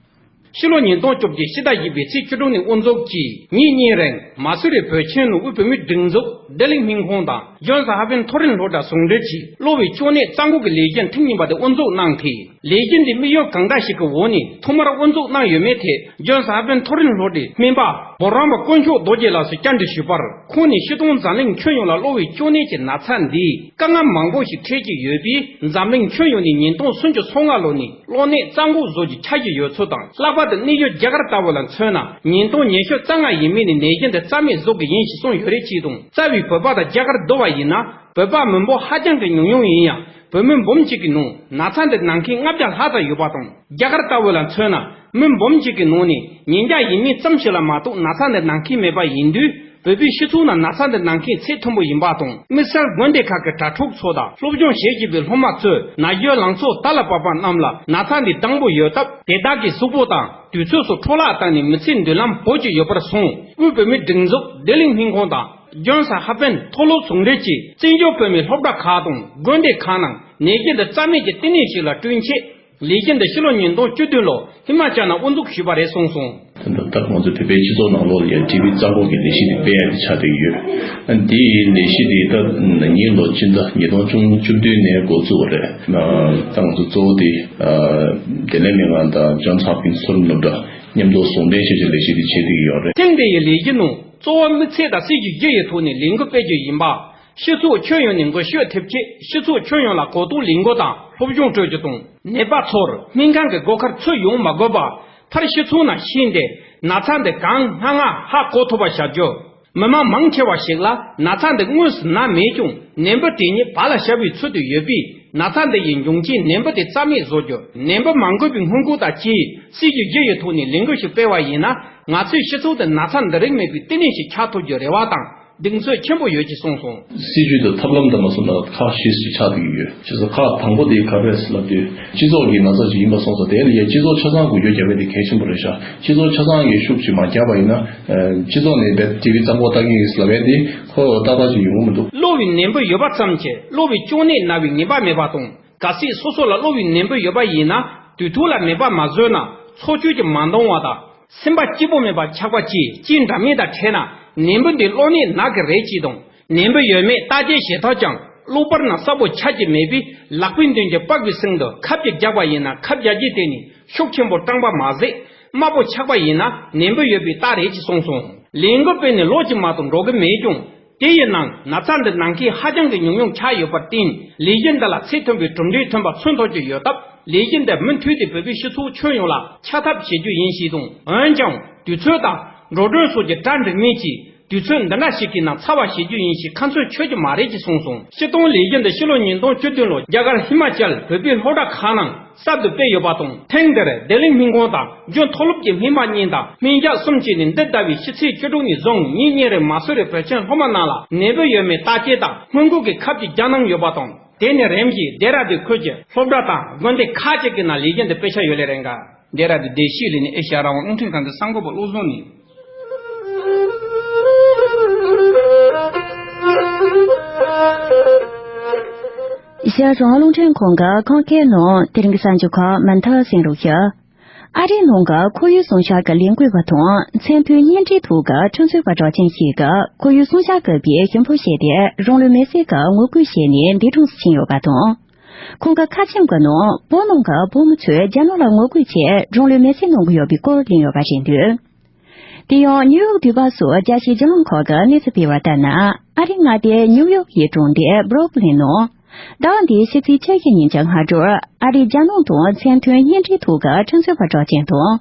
ཕྱི་ལོ་ཉིས་སྟོང་བཅོ་བརྒྱད་ཕྱི་ཟླ་བཞི་པའི་ཚེས་བཅུ་དྲུག་ནས་དབུ་འཛུགས་ཀྱིས་ཉིན་གཉིས་རིང་མ་སུ་རི་བོད་ཁྱིམ་ནང་དབུས་བོད་མིའི་སྒྲིག་འཛུགས་ལྡི་ལི་སྨན་ཁང་དང་ཇོན་སི་ཧོབ་ཁིན་མཐོ་རིམ་སློབ་གྲྭ་ཟུང་འབྲེལ་གྱིས་གློ་བའི་གཅོང་ནད་རྩ་འགོག་གི་ལས་གཞི་ཐེངས་གཉིས་པ་དེ་དབུ་འཛུགས་གནང་སྟེ། ལས་གཞི་འདི་དམིགས་ཡུལ་གང་འདྲ་ཞིག་གི་འོག་ནས་ཐོག་མར་དབུ་འཛུགས་གནང་ཡོད་མེད་ཐད་ཇོན་སི་ཧོབ་ཁིན་མཐོ་རིམ་སློབ་གྲྭའི་སྨན་པ་བྷོ་རམ་པ་དཀོན་མཆོག་རྡོ་རྗེ་ལགས་སུ་བཅར་འདྲི་ཞུས་པར། ཁོང་ནས་སྤྱིར་བཏང་འཛམ་གླིང་ཁྱོན་ཡོངས་ལ་གློ་བའི་གཅོང་ནད་ཀྱི་ན་ཚ་འདིས་དཀའ་ངལ་མང་པོ་ཞིག་འཕྲད་ཀྱི་ཡོད་པས། འཛམ་གླིང་ཁྱོན་ཡོངས་ནས་ཉིས་སྟོང་སུམ་ཅུ་སོ་ལྔ་ལོ་ནས་གློ་ནད་རྩ་འགོག་བཟོ་རྒྱུའི་འཆར་གཞི་ཡོད་ཚུལ་དང་། ལྷག་པར་དུ་གནས་ཡུལ་རྒྱ་གར་ལྟ་བུ་ལ་མཚོན་ན། ཉིས་སྟོང་ཉི་ཤུ་རྩ་ལྔ་ཡས་མས་ནས་ནད་གཞི་འདི་རྩ་མེད་བཟོ་གི་ཡིན་ཞེས་གསུངས་ཡོད་རེད་ཅེས་དང་། རྩ་བའི་བོད་པ་དང་རྒྱ་གར་བསྡུར་བ་ཡིན་ན། བོད་པ་མི་འབོར་ཧ་ཅང་གི་ཉུང་ཉུང་ཡིན་ཡང་། བོད་མི་འབུམ་གཅིག་གི་ནང་ན་ཚ་འདི་ན་མཁན་ལྔ་བརྒྱ་ལྷག་ཙམ་ཡོད་པ་དང་། རྒྱ་གར་ལྟ་བུ་ལ་མཚོན་ན། མི་འབུམ་གཅིག་གི་ནང་ནས་ཉིས་བརྒྱ་ཡས་མས་ཙམ་ཞིག་ལ་མ་གཏོགས་ན་ཚ་འདི་ན་མཁན་མེད་པ་ཡིན་དུས། བོད་པའི་སྤྱི་ཚོགས་ནང་ན་ཚ་འདི་ན་མཁན་ཚད་མཐོན་པོ་ཡིན་པ་དང་། དམིགས་བསལ་དགོན་སྡེ་ཁག་གི་གྲྭ་ཕྲུག་ཚོ་དང་སློབ་སྦྱོང་བྱེད་བཞིན་པའི་སློབ་མ་ཚོས་ན་གཞོན་ལང་ཚོ་དར་ལ་བབས་པ་རྣམས་ལ་ན་ཚ་འདི་དྭངས་པོ་ཡོད་སྟབས། དེ་དག་གི་གཟུགས་པོ་དང་དུས་ཚོད་སོགས་འཕྲོ་བརླག་བཏང་ནས་མི་ཚེ་མདུན་ལམ་བོད་ཀྱི་ཡོད་པར་སོང་། དབུས་བོད་མིའི་སྒྲིག་འཛུགས་ལྡི་ལི་སྨན་ཁང་དང་། ལྗོན་ས་ཧ་པན་མཐོ་སློབ་ཟུང་འབྲེལ་གྱིས་བཙན་བྱོལ་བོད་མིའི་སློབ་གྲྭ་ཁག་དང་དགོན་སྡེ་ཁག་ནང་ནད་གཞི་འདི་རྩ་མེད་ཀྱི་བསྟི་གནས་ཤིག་ལ་བསྐྲུན་ཆེད། ལས་གཞི་འདི་ཕྱི་ལོ་ཉིས་སྟོང་བཅུ་བདུན་ལོ་ཧི་མ་ཅལ་ནང་དབུ་འཛུགས་ཞུས་པ་རེད་གསུངས་སོང་། ད་ལྟ་ང་ཚོ་བོད་པའི་སྤྱི་ཚོགས་ནང་ལོགས་ལ་ཡང་ཊི་བི་རྩ་འགོག་གི་ལས་གཞི་འདི་སྤེལ་ཡ་དེ་ཆགས་བསྡད་ཡོད། འདིའི་ལས་གཞི་འདི་ད་ན་ནིང་ལོ་སྤྱི་ཟླ་ཉིས་སྟོང་བཅུ་བདུན་ནས་འགོ་བཙུགས་པ་རེད། ད་ང་ཚོ་གཙོ་བོ་དེ་ལྡི་ལི་སྨན་ཁང་དང་ཇོན་སི་ཧོབ་ཀིན་སི་མཐོ་རིམ་སློབ་གྲྭ་མཉམ་དུ་ཟུང་འབྲེལ་བྱས་ཀྱི་ལས་གཞི་འདི་བྱེད་བསྡད་ཀྱི་ཡོད་རེད། ཐེངས་འདི་ཡི་ལས་གཞི་ནང་གཙོ་བོ་དམིགས་ཚད་དང་སྲིད་ཇུས་བཞི་ཡི་ཐོག་ནས་ལས་འགུལ་སྤེལ་རྒྱུ་ཡིན་པ། སྤྱི་ཚོགས་ཁྱོན་ཡོངས་ནས་འགུལ་ཤུགས་ཐེབས་ཆེད། སྤྱི་ཚོགས་ཁྱོན་ཡོངས་ལ་གོ་རྟོགས་ལས་འགུལ་དང་སློབ་སྦྱོང་སྤྲོད་རྒྱུ་དང་། ནད་པ་ཚོར་སྨན་ཁང་གི་སྒོ་ཁར་ཚུད་ཡོང་མ་དགོས་པར་མཐར་སྤྱི་ཚོགས་ནང་ཕྱིན་ཏེ་ན་ཚ་འདི་གང་སྔ་སྔ་ཧ་གོ་ཐུབ་པ་བྱ་རྒྱུ། མི་མང་མང་ཆེ་བ་ཞིག་ལ་ན་ཚ་འདི་དངོས་སུ་ན་མེད་ཀྱང་ནད་འབུ་དེ་ཉིད་བར་ལ་བྱ་བའི་ཚུལ་དུ་ཡོད་པས། ན་ཚ་འདི་ཡི་འབྱུང་རྐྱེན་ནད་འབུ་དེ་རྩ་མེད་བཟོ་རྒྱུ། ནད་འབུ་མ་འགོས་པའི་སྔོན་འགོག་དང་བཅས་སྲིད་ཇུས་བཞི་ཡི་ཐོག་ནས་ལས་འགུལ་ཞིག་སྤེལ་བ་ཡིན་ན། ང་ཚོའི་སྤྱི་ཚོགས་དེ་ན་ཚ་འདི་རིགས་མེད་པའི་བསྟི་གནས་ཤིག་ཆགས་ཐུབ་རྒྱུའི་རེ་བ་དང་གདེང་ཚོད་ཆེན་པོ་ཡོད་ཅེས་གསུངས་སོང་། སྲིད་ཇུས་དང་ཐབས་ལམ་དུ་མ་སོང་ན་ཁག་བཞི་ཞིག་ཆགས་བསྡད་ཀྱི་ཡོད། བྱས་ཙང་ཁག་དང་པོ་དེ་ག་རེ་རེད་ལབ་དུས་སྤྱི་ཚོགས་ཀྱི་ན་ཚ་ཞིག་ཡིན་པ་སོང་ཙང་དེ་ལ་ཡ་སྤྱི་ཚོགས་ཆ་ཚང་འགུལ་སྐྱོད་བརྒྱབ་པ་དེ་གལ་ཆེན་པོ་རེད་ཤག་སྤྱི་ཚོགས་ཆ་ཚང་གིས་ཤུགས་ཅིག་མ་བརྒྱབ་པ་ཡིན་ན། སྤྱི་ཚོགས་ནས་རྦད་དེ་གི་གཙང་པོ་ལྟ་གི་ཡིན་ལབ་ཡ་དེ་ཁོ་ཏག་ཏག་ཅིག་ཡོང་གི་མི་འདུག་གློ་བའི་ནད་འབུ་ཡོད་པ་ཙམ་གྱིས་གློ་བའི་གཅོང་ནད་ན་བའི་ངེས་པ་མེད་པ་དང་། གལ་སྲིད་སོ་སོ་ལ་གློ་བའི་ནད་འབུ་ཡོད་པ་ཡིན་ན། དུས་ཐོག་ལ་ནད་པ་མ་བཟོས་ན། འཚོ་བཅུད་ཀྱིས་མ་འདང་བ་དང་། སེམས་པ་སྐྱིད་པོ་མེད་པ་ཆགས་པ་བཅས་རྐྱེན་འདྲ་མིན་དང་འཕྲད་ན། ནད་འབུ་འདི་གློ་ནད་ནད་ཀྱི་རིགས་གཅིག་དང་། ནད་འབུ་ཡོད་མེད་བརྟག་དཔྱད་བྱེད་ཐབས་ཀྱང་གློ་བུར་ན་གསལ་པོ་ཆགས་ཀྱི་མེད་པས། ལག་པའི་མདུན་གྱི་པགས་ཀྱི་སྟེང་དུ་ཁབ་ཅིག་རྒྱག་པ་ཡིན་ན། ཁབ་རྒྱག་རྒྱུའི་སྟེང་ནས་ཤུགས་ཆེན་པོ་སྐྲངས་པ་མ་ཟད། དམར་པོ་ཆགས་པ་ཡིན་ན་ནད་འབུ་ཡོད་པའི་རྟགས་རེད་ཅེས་གསུངས་སོང་། ལས་འགུལ་སྤེལ་ནས་ལོ་གཅིག་མ་གཏོགས་འགྲོ་གི་མེད་ཀྱང་། དེ་ཡི་ནང་ན་ཚ་འདི་ནང་ཁུལ་ཧ་ཅང་གི་ཉུང་ཉུང་ཆགས་ཡོད་པར་བརྟེན། ལས་གཞི་འདི་ལ་ཚད་མཐོན་པོའི་གྲུབ་འབྲས་ཐོན་པ་མཚོན་ཐུབ་ཀྱི་ཡོད་སྟབས། ལས་གཞི་འདི་མུ་མཐུད་དེ་བོད་པའི་སྤྱི་ཚོགས་ཁྱོན་ཡོངས་ལ་ཁྱབ་ཐབས་བྱེད་རྒྱུ་ཡིན་ཞེས་དང་། འོན་ཀྱང་དུས་ཚོད་དང་འགྲོ་གྲོན་སོགས་ཀྱི་གྲ་འགྲིག་མིན་གྱིས་དུས་ཚོད་འདི་འདྲ་ཞིག་གི་ནང་ཚར་བ་བྱེད་རྒྱུ་ཡིན་ཞེས་ཁ་ཚོན་ཆོད་ཀྱི་མ་རེད་ཅེས་གསུངས་སོང་། སྤྱིར་བཏང་ལས་གཞི་འདི་ཕྱི་ལོ་ཉིས་སྟོང་བཅུ་བདུན་ལོར་རྒྱ་གར་ཧི་མ་ཅལ་བོད་པའི་སློབ་གྲྭ་ཁག་ནང་གསར་དུ་སྤེལ་ཡོད་པ་དང་། ཐེངས་འདིར་བདེ་ལེགས་སྨན་ཁང་དང་རྒྱུན་མཐོ་སློབ་ཀྱི་སྨན་པ་གཉིས་དང་སྨན་རྒྱག་གསུམ་བཅས་ནས། འདི་ཟླ་བའི་ཕྱི་ཚེས་བཅུ་དྲུག་ནས་བཟུང་ཉིན་གཉིས་རིང་མ་སུ་རི་བོད་ཆེན་སློབ་མ་རྣམས་ལ་ནད་འབུ་ཡོད་མེད་བརྟག་དཔྱད་དང་སྔོན་འགོག་གི་ཁབ་ཀྱི་རྒྱག་གནང་ཡོད་པ་དང་། དེ་ནས་རིམ་བཞིན་ལྡེ་ར་ལྡུན་ཁུལ་གྱི་སློབ་གྲྭ་དང་དགོན་སྡེ་ཁག་ཅིག་གི་ནང་ལས་གཞི་འདི་སྤེལ་འཆར་ཡོད་ལེ་རེད་འགའ། ལྡེ་ར་ལྡུན་བདེ་སྐྱིད་གླིང་ནས་ཨེ་ཤེ་ཡ་རང་དབང་རླུང་འཕྲིན་ཁང་གི་གསར་འགོད་པ་བློ་བཟང་ནས། ཨེ་ཤེ་ཡ་རང་དབང་རླུང་འཕྲིན་ཁང་གི་ཁམས་སྐད་ནང་དེ་རིང་གི་གསར་འགྱུར་ཁག་མུ་མཐུད་གསན་རོགས་ཞུ། ཨ་རིའི་ནང་གི་ཁོར་ཡུག་སྲུང་སྐྱོབ་ཀྱི་ལས་འགུལ་བ་དང་། མཚན་མཐུན་བརྙན་འཕྲིན་ཐོག་གི་ཁྲིམས་རྩོད་པ་གྲགས་ཅན་ཞིག་གིས་ཁོར་ཡུག་སྲུང་སྐྱོབ་དགོས་པའི་ཞུ་འབོད་བྱས་ཏེ། རང་ལུས་མེར་སྲེག་གི་ངོ་རྒོལ་བྱས་ནས་འདས་གྲོངས་སུ་ཕྱིན་ཡོད་པ་དང་། ཁོང་གི་ཁ་ཆེམས་ཀྱི་ནང་བོད་ནང་གི་བོད་མི་ཚོས་རྒྱ་ནག་ལ་ངོ་རྒོལ་ཆེད་རང་ལུས་མེར་སྲེག་གནང་གི་ཡོད་པའི་སྐོར་གླེང་ཡོད་པ་རེད་འདུག་དེ་ཡང་ནིའུ་ཡོག་འདུས་པ་སོགས་རྒྱལ་སྤྱིའི་བརྒྱུད་ལམ་ཁག་གིས་གནས་ཚུལ་སྤེལ་བ་ལྟར་ན། ཨ་རིའི་མངའ་སྡེ་ནིའུ་ཡོག་གི་གྲོང་སྡེ་སྦྲུག་ལིན་ནང་། ཟླ་བ་འདིའི་ཕྱི་ཚེས་བཅོ་བརྒྱད་ཉིན་གྱི་སྔ་དྲོར། ཨ་རིའི་རྒྱལ་ནང་དང་མཚན་མཐུན་བརྙན་འཕྲིན་ཐོག་གི་ཁྲིམས་རྩོད་པ་གྲགས་ཅན་དང་།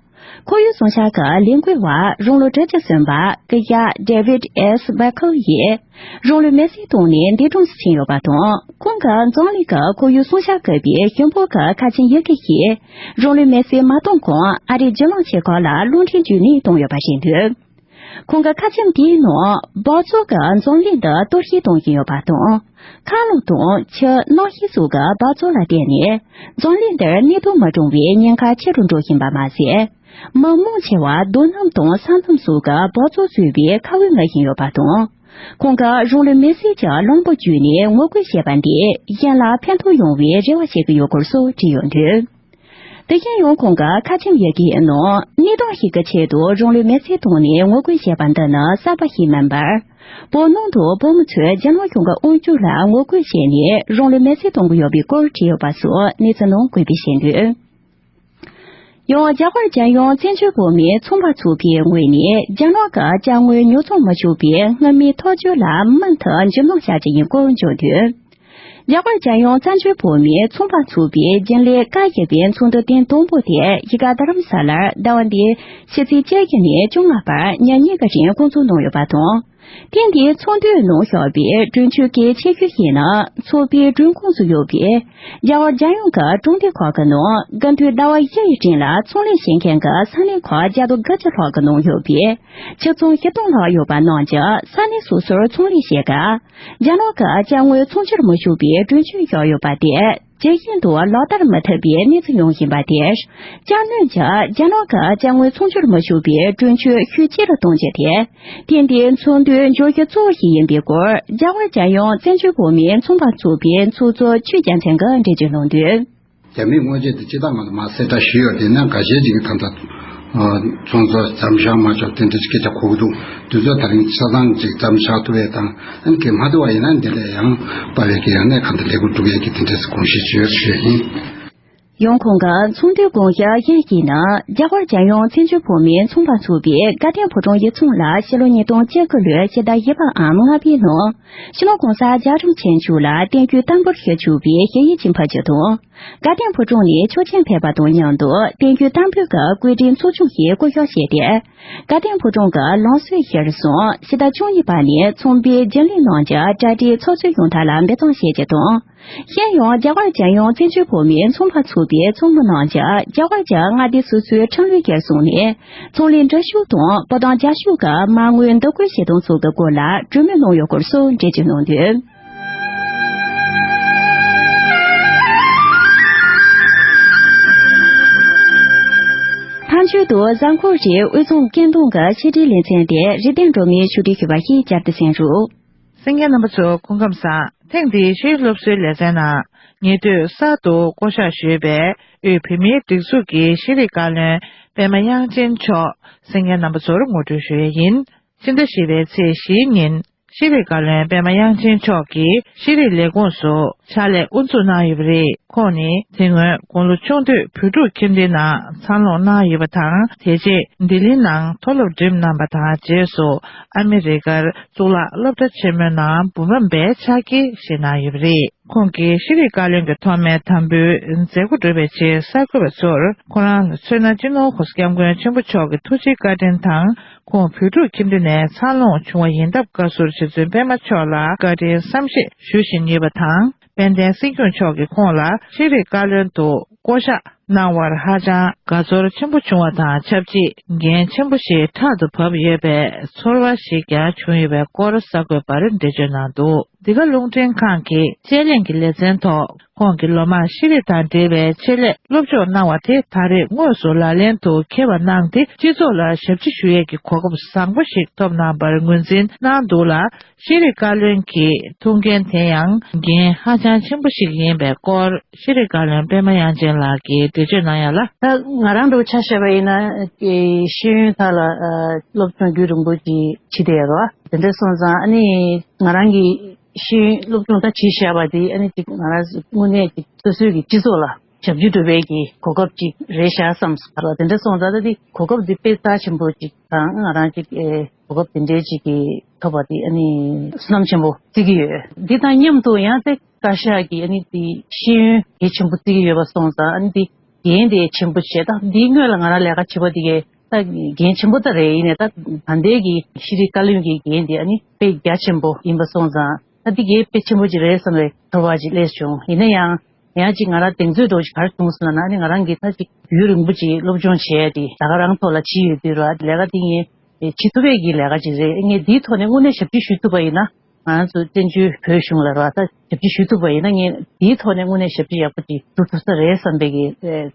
ཁོར་ཡུག་སྲུང་སྐྱོབ་ཀྱི་ལས་འགུལ་བ་རང་ལོ་དྲུག་ཅུ་སོན་པ་སྐུ་ཞབས་David S Buckle ཡིས་རང་ལུས་མེར་སྲེག་བཏང་ནས་འདས་གྲོངས་སུ་ཕྱིན་ཡོད་པ་དང་། ཁོང་གིས་འཛམ་གླིང་གི་ཁོར་ཡུག་སྲུང་སྐྱོབ་དགོས་པའི་ཞུ་འབོད་ཀྱི་ཁ་ཆེམས་ཡི་གེ་ཞིག་རང་ལུས་མེར་སྲེག་མ་གཏོང་གོང་ཨ་རིའི་བརྒྱུད་ལམ་ཆེ་ཁག་ལ་རླུང་འཕྲིན་བརྒྱུད་ནས་བཏང་ཡོད་པ་རེད་འདུག་ཁོང་གི་ཁ་ཆེམས་དེའི་ནང་། འབག་བཙོག་གིས་འཛམ་གླིང་འདི་གཏོར་བཤིག་གཏོང་བཞིན་ཡོད་པ་དང་། མཁའ་རླུང་དང་ཆུ་གནམ་གཤིས་སོགས་ཀྱི་འབག་བཙོག་ལ་བརྟེན་ནས། འཛམ་གླིང་འདིར་གནས་སྟངས་མི་འདྲ་བའི་ཉེན་ཁ་ཆེ་རུ་འགྲོ་བཞིན་པ་མ་ཟད། མི་མང་ཆེ་བ་རྡོ་སྣུམ་དང་ས་སྣུམ་སོགས་ཀྱི་འབག་བཙོག་བཟོས་པའི་ཁ་འོད་མངའ་བཞིན་ཡོད་པ་དང་། ཁོང་གིས་རང་ལུས་མེར་སྲེག་གི་ལམ་བུ་བརྒྱུད་ནས་ངོ་རྒོལ་བྱས་པ་འདིས་གཞན་ལ་ཕན་ཐོགས་ཡོང་བའི་རེ་བ་བྱེད་ཀྱི་ཡོད་སྐོར་སོགས་བྲིས་ཡོད་འདུག་དེ་བཞིན་ཡང་ཁོང་གི་ཁ་ཆེམས་ཡི་གེའི་ནང་། གནས་སྟངས་ཤིག་གི་ཆེད་དུ་རང་ལུས་མེར་སྲེག་བཏང་ནས་ངོ་རྒོལ་བྱས་པ་འདི་ནི་གསར་པ་ཞིག་མིན་པར། བོད་ནང་དུ་བོད་མི་ཚོས་རྒྱ་ནག་གཞུང་གི་དབང་སྒྱུར་ལ་ངོ་རྒོལ་བྱས་ནས་རང་ལུས་མེར་སྲེག་གཏོང་གི་ཡོད་པའི་སྐོར་བྲིས་ཡོད་པ་སོགས་གནས་ཚུལ་ནང་འཁོད་པ་ཞིག་འདུག་ཡང་རྒྱ་གར་རྒྱལ་ཡོངས་བཙན་བྱོལ་བོད་མིའི་ཚོང་པ་ཚོགས་པའི་ངོས་ནས། རྒྱ་ནག་གི་ཅ་དངོས་ཉོ་ཚོང་མི་ཆོག་པའི་སྔོན་མའི་ཐག་གཅོད་ལ་མུ་མཐུད་རྒྱུན་ལྡན་བྱ་རྒྱུ་ཡིན་སྐོར་བརྗོད་དོན། རྒྱ་གར་རྒྱལ་ཡོངས་བཙན་བྱོལ་བོད་མིའི་ཚོང་པ་ཚོགས་པའི་རྒྱུན་ལས་བཀའ་བཞི་པའི་ཚོགས་འདུ་ཐེངས་དང་པོ་དེ་གཞིས་ཀ་རྡ་རམ་ས་ལར་ཟླ་བ་འདིའི་ཕྱི་ཚེས་བཅོ་བརྒྱད་ནས་བཅོ་ལྔ་བར་ཉིན་གཉིས་ཀྱི་རིང་འགོ་འཛུགས་གནང་ཡོད་པ་དང་། ཐེངས་འདིའི་ཚོགས་འདུའི་ནང་ཞུགས་པའི་གྲོས་ཆོད་ཀྱི་ཆེ་ཤོས་ཤིག་ནི། ཚོགས་པའི་མགྲོན་ཁང་དུ་ཡོད་པའི་རྒྱ་གར་རྒྱལ་ཡོངས་ཀྱི་གྲོང་སྡེ་ཁག་གི་ནང་དགུན་དུས་ཟླ་བ་བཞི་ཡི་རིང་ལ་ཚོང་ལས་བྱེད་མཁན་གྱི་ས་གནས་ཁག་བརྒྱ་དང་དགུ་བཅུ་ལྷག་གི་ནང་ཡོད་པའི་ཁྱི་ཚོང་བཞི་སྟོང་ལྷག་ཡོད་པ་རྣམས་ཀྱིས་ས་གནས་སོ་སོར་ཚོང་ལས་བྱེད་སྐབས། རྒྱ་ནག་གི་ཅ་དངོས་ཚོང་སྒྱུར་མི་ཆོག་པའི་གྲོས་ཆོད་བཞག་ཡོད་པ་དེ་ཇེ་ཞན་དུ་ལག་བསྟར་མི་ཐུབ་པའི་གནས་ཚུལ་ཡོང་བཞིན་པ་དེར། ཅ་དངོས་ཀྱིས་རྒྱ་ནག་གི་ཅ་དངོས་ཚོང་སྒྱུར་མི་ཆོག་པའི་གྲོས་ཆོད་ཤུགས་ཆེ་རུ་གཏོང་རྒྱུ་དེ། ཐེངས་འདིའི་ཚོགས་འདུའི་བརྗོད་གཞི་གཙོ་བོ་ཞིག་ཡིན་པའི་སྐོར། རྒྱ་གར་རྒྱལ་ཡོངས་བཙན་བྱོལ་བོད་མིའི་ཚོང་པ་ཚོགས་པའི་ཚོགས་གཙོ་ཆོས་རྒྱལ་མཚན་གྱིས་འགྲེལ་བརྗོད་གནང་དོན། རྒྱ་མིའི་དངོས་རྫས་དེ་སྤྱི་བཏང་ང་ཚོ་མ་གསལ་བསྒྲགས་ཞུས་ཡོད། དེ་ནས་འགའ་ཤས་ཅིག་གིས་ད་ལྟ་ཚོང་ཚོགས་མཚམས་བཞག་མ་བཞག་དེ་འདྲ་ཅིག་སྐད་ཆ་གོ་གི་འདུག་དུས་ཚོད་ད་རིང་ཆ་ཚང་ཅིག་མཚམས་བཞག་ཐུབ་པ་དང་། ཨ་ནི་གལ་མ་ཐུབ་པ་ཡིན་ན་འདི་ལས་ཡང་དཔའ་བོའི་གི་ཡང་ནས་གང་ལྟར་ལས་འགུལ་སྒྲུབ་ཡས་ཀྱི་དེ་འདྲས་དགོངས་བཞེས་བྱས་ཡོད་ཞུ་ཡ་ཡིན། ཡང་ཁོང་གིས་ཚོགས་འདུའི་དགོངས་འཆར་གཞིར་བཞེས་ན། རྒྱ་གར་རྒྱལ་ཡོངས་བཙན་བྱོལ་བོད་མིའི་ཚོང་པ་ཚོགས་པའི་དགའ་ལྡན་ཕོ་བྲང་ཡིག་ཚང་ལ་ཕྱི་ལོ་ཉིས་སྟོང་བཅུ་དགུ་ལོའི་ཕྱི་ཟླ་བཞི་པའམ་ལྔ་པའི་ནང་། སྤྱི་ནོར་༸གོང་ས་༸རྒྱལ་བ་རིན་པོ་ཆེ་མཆོག་ལ་བསྟན་བཅོས་དམ་པོར་ཞུ་ཆོག་པའི་ཞུ་ཡིག་ཅིག་ཕུལ་རྒྱུ་དང་། དགའ་ལྡན་ཕོ་བྲང་ནས་ཆོག་མཆན་ཕེབས་པ་དང་མཉམ་དུ། བསྟན་བཅོས་དམ་པོའི་སྐུ་བཀོད་སྒྲིག་ཚོགས་ཆུང་ཞིག་བསྐོ་གཞག་བྱས་ཏེ། དགའ་ལྡན་ཕོ་བྲང་གི་ལམ་སྲོལ་གཞིར་བཟུང་། ཕྱི་ཟླ་བཅུ་གཉིས་པ་ནས་ཚོང་པའི་རྒྱུན་ལས་རྣམས་ཀྱི་གྲ་སྒྲིག་ཚགས་ཚུད་ཡོང་ཐབས་ལ་འབད་བརྩོན་བྱེད་རྒྱུ་དང་། གཞན་ཡང་། རྒྱ་གར་རྒྱལ་ཡོངས་བཙན་བྱོལ་བོད་མིའི་ཚོང་པ་ཚོགས་པའི་ཚོགས་མི་རྣམས་ཀྱིས་རྒྱ་གར་གྱི་མངའ་སྡེ་སོ་སོའི་ཁྲིམས་ལུགས་ཀྱི་བཟུང་ནས། ཚོང་ལས་འདྲ་བཤུས་དང་བུ་དང་རྒྱ་བཤུས་ཀྱི་མ་དངུལ་བསྡུ་སྐོར་བྱེད་སྟངས་སོགས་ཀྱི་སྐོར་ལ་གྲོས་མོལ་གནང་ཡོད་སྐོར་སོགས་འགྲེལ་བརྗོད་གནང་འདུག། མཐའ་མཇུག་ཏུ། གཟའ་འཁོར་རེའི་དབུས་གཙང་སྐད་གདངས་ཀྱི་ཕྱི་དྲིལ་ལེ་ཚན་དེ་རིག་ལྡན་སྒྲོལ་མས་ཕྱོགས་སྒྲིག་ཞུས་པ་ཞིག་བསྐྱར་དུ་གསན་རོགས། གསན་མཁན་རྣམ་པ་ཚོ་སྐུ་ཁམས་བཟང་། ཐེངས་འདིའི་ཕྱིའི་སློབ་གསོའི་ལེ་ཚན་ནང་ཉེ་དུས་གསར་དུ་བསྐོ་གཞག་ཞུས་པའི་དབུས་བོད་མིའི་སྒྲིག་འཛུགས་ཀྱི་ཤེས་རིག་བཀའ་བློན་པད་མ་དབྱངས་ཅན་མཆོག་གསན་མཁན་རྣམ་པ་ཚོར་ངོ་སྤྲོད་ཞུ་ཡས་ཡིན། ཕྱི་ཟླ་བཞི་པའི་ཚེས་བཞིའི་ཉིན། ཤེས་རིག་བཀའ་བློན་པད་མ་དབྱངས་ཅན་མཆོག་གིས་ཤེས་རིག་ལས་ཁུངས་སུ་ཕྱག་ལས་དབུ་འཛུགས་གནང་ཡོད་པ་རེད། ཁོང་ནི་དེ་སྔོན་དགུང་ལོ་ཆུང་དུས་བོད་ཕྲུག་ཁྱིམ་སྡེའི་ནང་འཚར་ལོངས་གནང་ཡོད་པ་དང་། དེ་རྗེས་ལྡི་ལིའི་ནང་མཐོ་སློབ་འགྲིམས་གནང་བ་དང་། རྗེས་སུ་ཨ་མི་རི་ཀར་གཙུག་ལག་སློབ་གྲྭ་ཆེན་མོའི་ནང་འབུམ་རམས་པའི་ཕྱག་འཁྱེར་བཞེས་གནང་ཡོད་པ་རེད། ཁོང་གིས་ཤེས་རིག་བཀའ་བློན་གྱི་ཐོག་མའི་དམ་འབུལ་མཛད་སྒོ་གྲུབ་པའི་རྗེས་གསར་འགོད་པ་ཚོར། ཁོ་རང་མཚོན་ན་སྤྱི་ནོར་༸གོང་ས་༸སྐྱབས་མགོན་ཆེན་པོ་མཆོག་གི་ཐུགས་རྗེའི་བཀའ་དྲིན་དང་། ཁོང་བོད་ཕྲུག་ཁྱིམ་སྡེ་ནས་འཚར་ལོངས་བྱུང་བ་ཡིན་སྟབས། བཀའ་ཟུར་རྗེ་བཙུན་པད་མ་མཆོག་ལ་བཀའ་དྲིན་བསམ་ཤེས་ཞུ་བཞིན་ཡོད་པ་དང་། དཔལ་ལྡན་སྲིད་སྐྱོང་མཆོག་གིས་ཁོང་ལ་ཤེས་རིག་བཀའ་བློན་དུ་བསྐོ་གཞག་གནང་བར་ཧ་ཅང་དགའ་ཚོར་ཆེན་པོ་བྱུང་བ་དང་ཆབས་ཅིག་འགན་ཆེན་པོ་ཞིག་ཕྲག་ཏུ་བབས་ཡོད་པའི་ཚོར་བ་ཞིག་ཀྱང་བྱུང་ཡོད་པའི་སྐོར་གསར་འགོད་པར་འགྲེལ་བརྗོད་གནང་འདུག། འདི་ག་རླུང་འཕྲིན་ཁང་གི་དཔྱད་གླེང་གི་ལེ་ཚན་ཐོག་ཁོང་གིས་ལོ་མང་ཤེས་རིག་དང་འབྲེལ་བའི་ཆེད་ལས་སློབ་སྦྱོང་གནང་བ་དེ་ད་རེས་དངོས་སུ་ལག་ལེན་དུ་འཁེལ་བ་གནང་སྟེ། སྤྱི་ཚོགས་ལ་ཞབས་ཕྱི་ཞུ་ཡས་ཀྱི་གོ་སྐབས་བཟང་པོ་ཞིག་ཐོབ་གནང་བར་ངོས་འཛིན་གནང་འདུག་ལ། ཤེས་རིག་བཀའ་བློན་གྱི་ཐུགས་འགན་དེ་ཡང་འགན་ཧ་ཅང་ཆེན་པོ་ཞིག་ཡིན་པའི་སྐོར། ཤེས་རིག་བཀའ་བློན་པད་མ་དབྱངས་ཅན་ལགས་ཀྱིས་འགྲེལ་བརྗོད་གནང་ཡ་ལ། ད་ང་རང་འདྲ་བོ་ཆ་བཞག་པ་ཡིན་ན། ཨེ། ཤེས་ཡོན་ཐད་ལ་ཨ་སློབ་སྦྱོང་རྒྱུན་རིང་པོ་ཅིག་བྱེད་བསྡད་ཡོད་རེད་བ། དེ་འདྲ་སོང་ཙང་ཨ་ནི་ང་རང་གི་ཤེས་ཡོན་སློབ་སྦྱོང་ད་བྱེད་བཞག་པ་དེ་ཨ་ནི་ཅིག་ང་རང་དངོས་གནས་ཅིག་སོ་སོའི་གི་སྤྱི་ཚོགས་ལ་ཞབས་ཕྱི་སྒྲུབ་པའི་གི་གོ་སྐབས་ཅིག་རེད་ཤག་བསམ་སོང་། དེ་འདྲ་སོང་ཙང་ད་དེ་གོ་སྐབས་དེ་དཔེ་རྩ་ཆེན་པོ་ཅིག་དང་། ང་རང་ཅིག་ཨེ་གོ་སྐབས་དེ་འདྲའི་ཅིག་གི་ཐོབ་པ་དེ་ཨ་ནི་བསོད་ནམས་ཆེན་པོ་བརྩི་གི་ཡོད། འདི་དང་མཉམ་དུ་ཡང་དེ་བཀའ་ཤག་གིས་ཨ་ནི་དེ་ཤེས་ཡོན་གལ་ཆེན་པོ་བརྩི་གི་ཡོད་པ་སོང་ཙང་། ཨ་ནི་དེ་འགན་དེ་ཆེན་པོ་བྱས། ད་འདིའི་སྔོན་ལ་ང་རང་ལས་ཀ་བྱེད་པ་དེ་གས་ད་འགན་ཆེན་པོ་ད་རེད། ཡིན་ནའི་ད་ད་ལྟའི་གི་ཤེས་རིག་བཀའ་བློན་གྱི་འགན་དེ་ཨ་ནི་དཔེ་རྒྱ་ཆེན་པོ་ཡིན་པ་སོང་ཙང་། ད་འདི་གས་དཔེ་ཆེན་པོ་ཅིག་རེད་བསམ་པའི་ཚོར་བ་ཅིག་སླེབས་བྱུང་། ཡིན་ན་ཡང་། ཡང་ཅིག་ང་རང་གདེང་ཚོད་འདྲ་བོ་ཅིག་ག་རེ་བྱུང་སོང་ལབ་ན། ཨ་ནི་ང་རང་གིས་ད་ཅིག་རྒྱུན་རིང་པོ་ཅིག་སློབ་སྦྱོང་བྱས་ཏེ་ད་ག་རང་ཐོག་ལ་བྱས་ཡོད་དུས་ར། ལས་ཀ་འདི་ངས་བྱེད་ཐུབ་པའི་གི་ལས་ཀ་ཅིག་རེད། ངས་འདིའི་ཐོག་ནས་དངོས་གནས་ཞབས་ཕྱི་ཞུ་ཐུབ་པ་ཡིན་ན། ང་རང་ཚོ་བཙན་བྱོལ་བོད་གཞུང་ལ་ར་ད་ཞབས་ཕྱི་ཞུ་ཐུབ་པ་ཡིན་ན། ངས་འདིའི་ཐོག་ནས་དངོས་གནས་ཞབས་ཕྱི་ཡག་པོ་ཅིག་སྒྲུབ་ཐུབ་ས་རེད་བསམ་པའི་གི་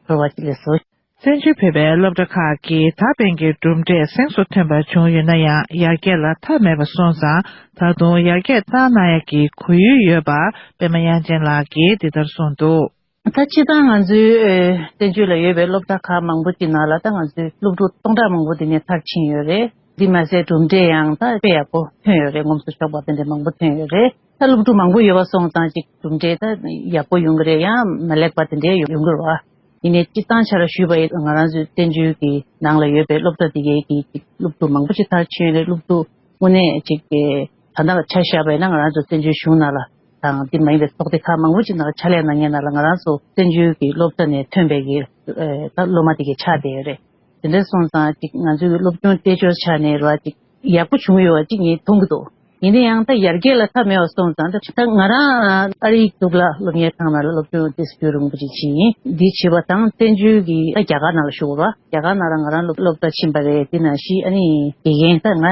ཚོར་བ་ཅིག་སླེབས་སོང་། བཙན་བྱོལ་བོད་པའི་སློབ་གྲྭ་ཁག་གིས་ད་ཕན་གྱི་གྲུབ་འབྲས་གཟེངས་སུ་ཐོན་པ་བྱུང་ཡོད་ན་ཡང་། ཡར་རྒྱས་ལ་མཐའ་མེད་པ་སོང་ཙང་། ད་དུང་ཡར་རྒྱས་བཏང་གནང་ཡག་གི་གོ་ཡུལ་ཡོད་པ་པད་མ་དབྱངས་ཅན་ལགས་ཀྱིས་འདི་ལྟར་གསུངས་འདུག། ད་སྤྱིར་བཏང་ང་ཚོའི་ཨེ་བཙན་བྱོལ་ལ་ཡོད་པའི་སློབ་གྲྭ་ཁག་མང་པོ་ཅིག་ནང་ལ་ད་ང་ཚོའི་སློབ་ཕྲུག་སྟོང་ཕྲག་མང་པོ་དེ་ནས་མཐར་ཕྱིན་ཡོད་རེད། འདི་མ་ཟད་གྲུབ་འབྲས་ཡང་ད་དཔེ་ཡག་པོ་ཐོན་ཡོད་རེད། ངོམ་སོ་ཆོག་པ་དེ་འདྲ་མང་པོ་ཐོན་ཡོད་རེད། ད་སློབ་ཕྲུག་མང་པོ་ཡོད་པ་སོང་ཙང་ཅིག་གྲུབ་འབྲས་ད་ཡག་པོ་ཡོང་གི་རེད། ཡང་མ་ལེགས་པ་དེ་འདྲའི་ཡོང་གི་རེད་བ། ཡིན་ནའི་སྤྱིར་བཏང་ཆ་ལ་ཞུས་པ་ཡིན་ན། ང་རང་ཚོའི་བཙན་བྱོལ་གྱི་ནང་ལ་ཡོད་པའི་སློབ་གྲྭ་དེ་གའི་གི་ཅིག་སློབ་ཕྲུག་མང་པོ་ཅིག་མཐར་ཕྱིན་ཡོད་རེད། སློབ་ཕྲུག་དངོས་གནས་ཅིག་གི་ད་ལྟ་ཆ་བཞག་པ་ཡིན་ན། ང་རང་ཚོ་བཙན་བྱོལ་གཞུང་ནང་ལ་དང་། འདི་མ་ཡིན་པའི་ཚོགས་སྡེ་ཁག་མང་པོ་ཅིག་ནང་ལ་ཕྱག་ལས་གནང་མཁན་ནང་ལ། ང་རང་ཚོ་བཙན་བྱོལ་གྱི་སློབ་གྲྭ་ནས་ཐོན་པའི་གི་ཨེ་ད་སློབ་མ་དེ་གའི་ཆགས་བསྡད་ཡོད་རེད། དེ་འདྲ་སོང་ཙང་ཅིག་ང་ཚོའི་གི་སློབ་སྦྱོང་དཔལ་འབྱོར་ཆ་ནས་ར་ཅིག་ཡག་པོ་བྱུང་ཡོད་པ་ཅིག་ངས་མཐོང་གི་འདུག། ཡིན་ན་ཡང་ད་ཡར་རྒྱས་ལ་མཐའ་མེད་པ་སོང་ཙང་། ད་ད་ང་རང་ཨ་རིའི་གཙུག་ལག་སློབ་གཉེར་ཁང་ནང་ལ་སློབ་སྦྱོང་ཏོག་ཙམ་རྒྱུན་རིང་པོ་ཅིག་བྱས་ཡིན། འདི་བྱས་པ་དང་། བཙན་བྱོལ་གྱི་ད་རྒྱ་གར་ནང་ལ་བཞུགས་པ། རྒྱ་གར་ནང་ལ་ང་རང་སློབ་སློབ་གྲྭ་ཕྱིན་པ་རེད། དེ་ནང་བཞིན་ཨ་ནི་དགེ་རྒན་ད་ང་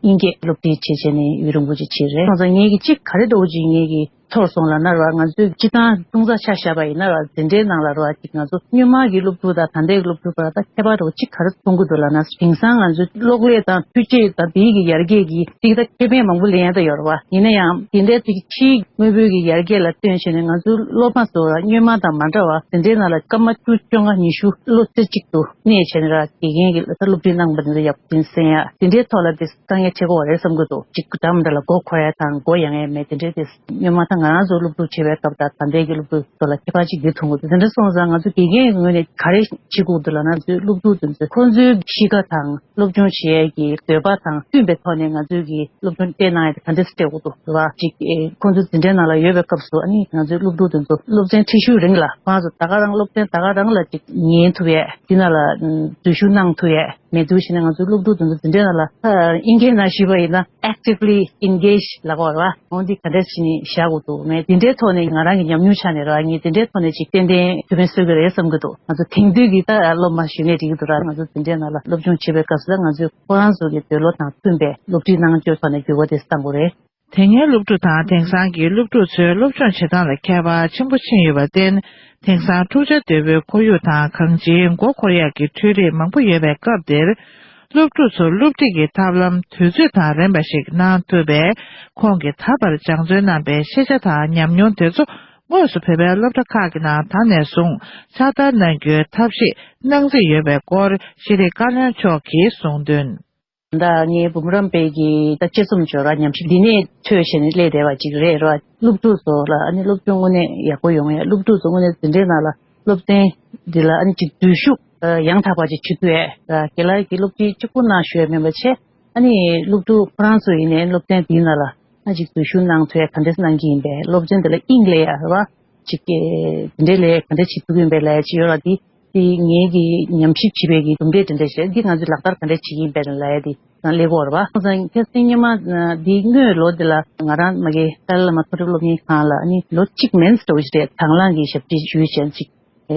དབྱིན་སྐད་སློབ་ཁྲིད་བྱས་བྱས་ནས་ཡུན་རིང་པོ་ཅིག་བྱས་རེད། སོང་ཙང་ངེད་ཀྱི་ཅིག་ག་རེ་འདྲ་བོ་ཅིག་ངེད་ཀྱི་ཚོར་སོང་ལབ་ན་ར། ང་ཚོའི་སྤྱིར་བཏང་ཀྲུང་གོ་ཆ་བཞག་པ་ཡིན་ན་ར། འཛིན་གྲྭའི་ནང་ལ་ར་ཅིག་ང་ཚོ་སྔོན་མ་གི་སློབ་ཕྲུག་དང་ད་ལྟའི་སློབ་ཕྲུག་བར་ད་ཁྱད་པར་འདྲ་བོ་ཅིག་ག་རེ་མཐོང་གི་འདུག་ལབ་ན། དེང་སང་ང་ཚོའི་གློག་ཀླད་དང་འཕྲུལ་ཆས་དང་དེའི་གི་ཡར་རྒྱས་ཀྱིས་ཅིག་ད་ཁེ་ཕན་མང་པོ་ལེན་ཡ་ད་ཡོད་རེད་བ། ཡིན་ན་ཡང་དེ་འདྲའི་ཅིག་ཕྱིའི་དངོས་པོའི་གི་ཡར་རྒྱས་ལ་བརྟེན་བྱས་ནས། ང་ཚོའི་སློབ་མ་ཚོ་ར་སྔོན་མ་དང་མ་འདྲ་བ། འཛིན་གྲྭའི་ནང་ལ་སྐར་མ་བཅུ་བཅོ་ལྔ་ཉི་ཤུ་བློ་རྩེ་གཅིག་ཏུ་གནས་བྱས་ནས་ར། དགེ་རྒན་གྱིས་ད་སློབ་ཁྲིད་གནང་པ་འདི་ཚོ་ཡག་པོ་ཅིག་གསན་ཡ། དེ་འདྲའི་ཐོག་ལ་དེ་དཀའ་ངལ་འཕྲད་ཀྱི་ཡོད་རེད་བསམ་གྱི་འདུག། ཅིག་འདྲ་མི་འདྲ་ལ་མགོ་འཁོར་ཡ་དང་མགོ་ཡང་ཡ་མེད། དེ་འདྲའི་དེ་སྔོན་མ་དང་ ང་རང་ཚོ་སློབ་ཕྲུག་བྱེད་པའི་སྐབས་དང་ད་ལྟའི་གི་སློབ་ཕྲུག་ཚོ་ལ་ཁྱད་པར་ཅིག་འདི་མཐོང་གི་འདུག་དེ་འདྲ་སོང་ཙང་ང་ཚོ་དགེ་རྒན་གྱི་ངོས་ནས་ག་རེ་བྱེད་དགོས་འདུག་ལབ་ན། ང་ཚོའི་སློབ་ཕྲུག་དེ་ཚོ་ཁོང་ཚོའི་གཤིས་ཀ་དང་སློབ་སྦྱོང་བྱེད་ཡས་ཀྱི་འདོད་པ་དང་བསྟུན་པའི་ཐོག་ནས་ང་ཚོའི་གི་སློབ་སྦྱོང་སྤྲད་གནང་ཡས་དེ་ག་འདྲས་སྤྲད་དགོས་འདུག་ལབ་ཅིག་ཨེ། ཁོང་ཚོ་འཛིན་གྲྭའི་ནང་ལ་ཡོད་པའི་སྐབས་སུ་ཨ་ནི་ང་ཚོའི་སློབ་ཕྲུག་དེ་ཚོ་སློབ་ཚན་ཁྲིད་ཤུལ་རིང་ལ་ཁོང་ཚོ་ད་ག་རང་སློབ་ཚན་ད་ག་རང་ལ་ཅིག་ཉན་ཐུབ་ཡས། དེ་ནང་ལ་ཨམ་འཛུལ་ཞུགས་གནང་ཐུབ་ཡས་མེད་འདུག་བྱས་ནས་ང་ཚོའི་སློབ་ཕྲུག་དེ་ཚོ་འཛིན་གྲྭའི་ནང་ལ་ཨ་ཨིན་སྐད་ནང་ཞུས་པ་ཡིན་ན་actively engage ལབ་དགོས་རེད་བ། འོ་འདི་ག་འདྲས་བྱས་ནས་བཞག་དགོས་འདུག་མེད་འདི་འདྲའི་ཐོག་ནས་ང་རང་གི་ཉམས་མྱོང་ཆ་ནས་རེད་བ། ངས་འདི་འདྲའི་ཐོག་ནས་ཅིག་ཏན་ཏན་ཐུགས་ཕན་གསོས་ཀྱི་རེད་བསམ་གྱི་འདུག་ང་ཚོ་དེང་དུས་ཀྱི་ད་སློབ་མ་ཞུས་ནས་འགྲིག་གི་འདུག་ར། ང་ཚོ་འཛིན་གྲྭའི་ནང་ལ་སློབ་སྦྱོང་བྱེད་པའི་སྐབས་སུ་ད་ང་ཚོས་ཁོ་རང་ཚོ་གི་འདོད་བློ་དང་མཐུན་པའི་སློབ་ཁྲིད་གནང་སྤྱོད་ཐོག་ནས་འགྱུར་བ་དེ་བཏང་དགོས་རེད། དེ་སྔའི་སློབ་ཕྲུག་དང་དེང་སང་གི་སློབ་ཕྲུག་ཚོའི་སློབ་སྦྱོང་བྱེད་སྟངས་ལ་ཁྱད་པར་ཆེན་པོ་ཕྱིན་ཡོད་པར་བརྟེན། དེང་སང་འཁྲུག་ཆ་དོད་པོའི་ཁོར་ཡུག་དང་གང་ཅིའི་མགོ་འཁོར་ཡག་གི་འཕྲུལ་རིགས་མང་པོ་ཡོད་པའི་སྐབས་འདིར། སློབ་ཕྲུག་ཚོར་སློབ་ཁྲིད་ཀྱི་ཐབས་ལམ་དུས་ཚོད་དང་རན་པ་ཞིག་གནང་ཐུབ་པའི་ཁོང་གིས་ད་བར་སྦྱང་བརྩོན་གནང་པའི་ཤེས་བྱ་དང་ཉམས་མྱོང་དེ་ཚོ་དངོས་སུ་བོད་པའི་སློབ་གྲྭ་ཁག་གི་ནང་ད་ནས་བཟུང་ཕྱག་བསྟར་གནང་རྒྱུའི་ཐབས་ཤེས་གནང་རྩིས་ཡོད་པའི་སྐོར་ཤེས་རིག་བཀའ་བློན་མཆོག་གིས་གསུངས་དོན། ད་ངའི་འབུམ་རམས་དཔལ་གྱི་ད་དཔྱད་རྩོམ་སྦྱོར་བ་ཉམས་ཞིབ་འདི་ནས་ཐོས་བྱས་ནས་སླེབས་བསྡད་པ་ཅིག་རེད་ར། སློབ་ཕྲུག་ཚོ་ལ་ཨ་ནི་སློབ་སྦྱོང་དངོས་གནས་ཡག་པོ་ཡོང་ཡ། སློབ་ཕྲུག་ཚོ་དངོས་གནས་འཛིན་གྲྭའི་ནང་ལ་སློབ་ཚན་འདི་ལ་ཨ་ནི་ཅིག་འཛུལ་ཞུགས་ཡང་དག་པ་ཅིག་བྱེད་ཐུབ་ཡ། རྒན་ལགས་ཀྱིས་སློབ་ཁྲིད་གཅིག་པུ་གནང་ཞུ་ཡ་མིན་པ་བྱས། ཨ་ནི་སློབ་ཕྲུག་ཁོ་རང་ཚོ་ཡིན་ནའི་སློབ་ཚན་འདིའི་ནང་ལ་ཨ་ཅིག་འཛུལ་ཞུགས་གནང་ཐུབ་ཡ་ག་འདྲས་གནང་གི་ཡིན་པས། སློབ་ཚན་འདི་ལ་དབྱིངས་ལས་ཡ་ར་བ་ཅིག་གི་འདི་འདྲས་ལས་ག་འདྲས་བྱེད་ཐུབ་ཀྱི་ཡིན་པས་ལབ་ཡ་ཅིག་ཡོད་ར། འདི་དེ་ངེད་ཀྱིས་ཉམས་ཞིབ་བྱས་པའི་གི་གྲུབ་འབྲས་དེ་འདྲ་ཞིག་འདི་ང་ཚོས་ལག་བསྟར་ག་འདྲ་བྱེད་ཀྱི་ཡིན་པས་ལབ་ཡ་དེ་ང་སླེབས་ཀྱི་ཡོད་རེད་པ། ཁ་སང་ཁ་སང་སྔོན་མ་འདིའི་སྔོན་ལོ་འདི་ལ་ང་རང་མ་གི་ཏཱ་ལའི་བླ་མ་མཐོ་རིམ་སློབ་གཉེར་ཁང་ལ་ཨ་ནི་ལོ་གཅིག་མིན་འགྲོ་གི་རེད། དང་བླངས་ཀྱི་ཞབས་ཕྱི་ཞུས་བྱས་ཅིག་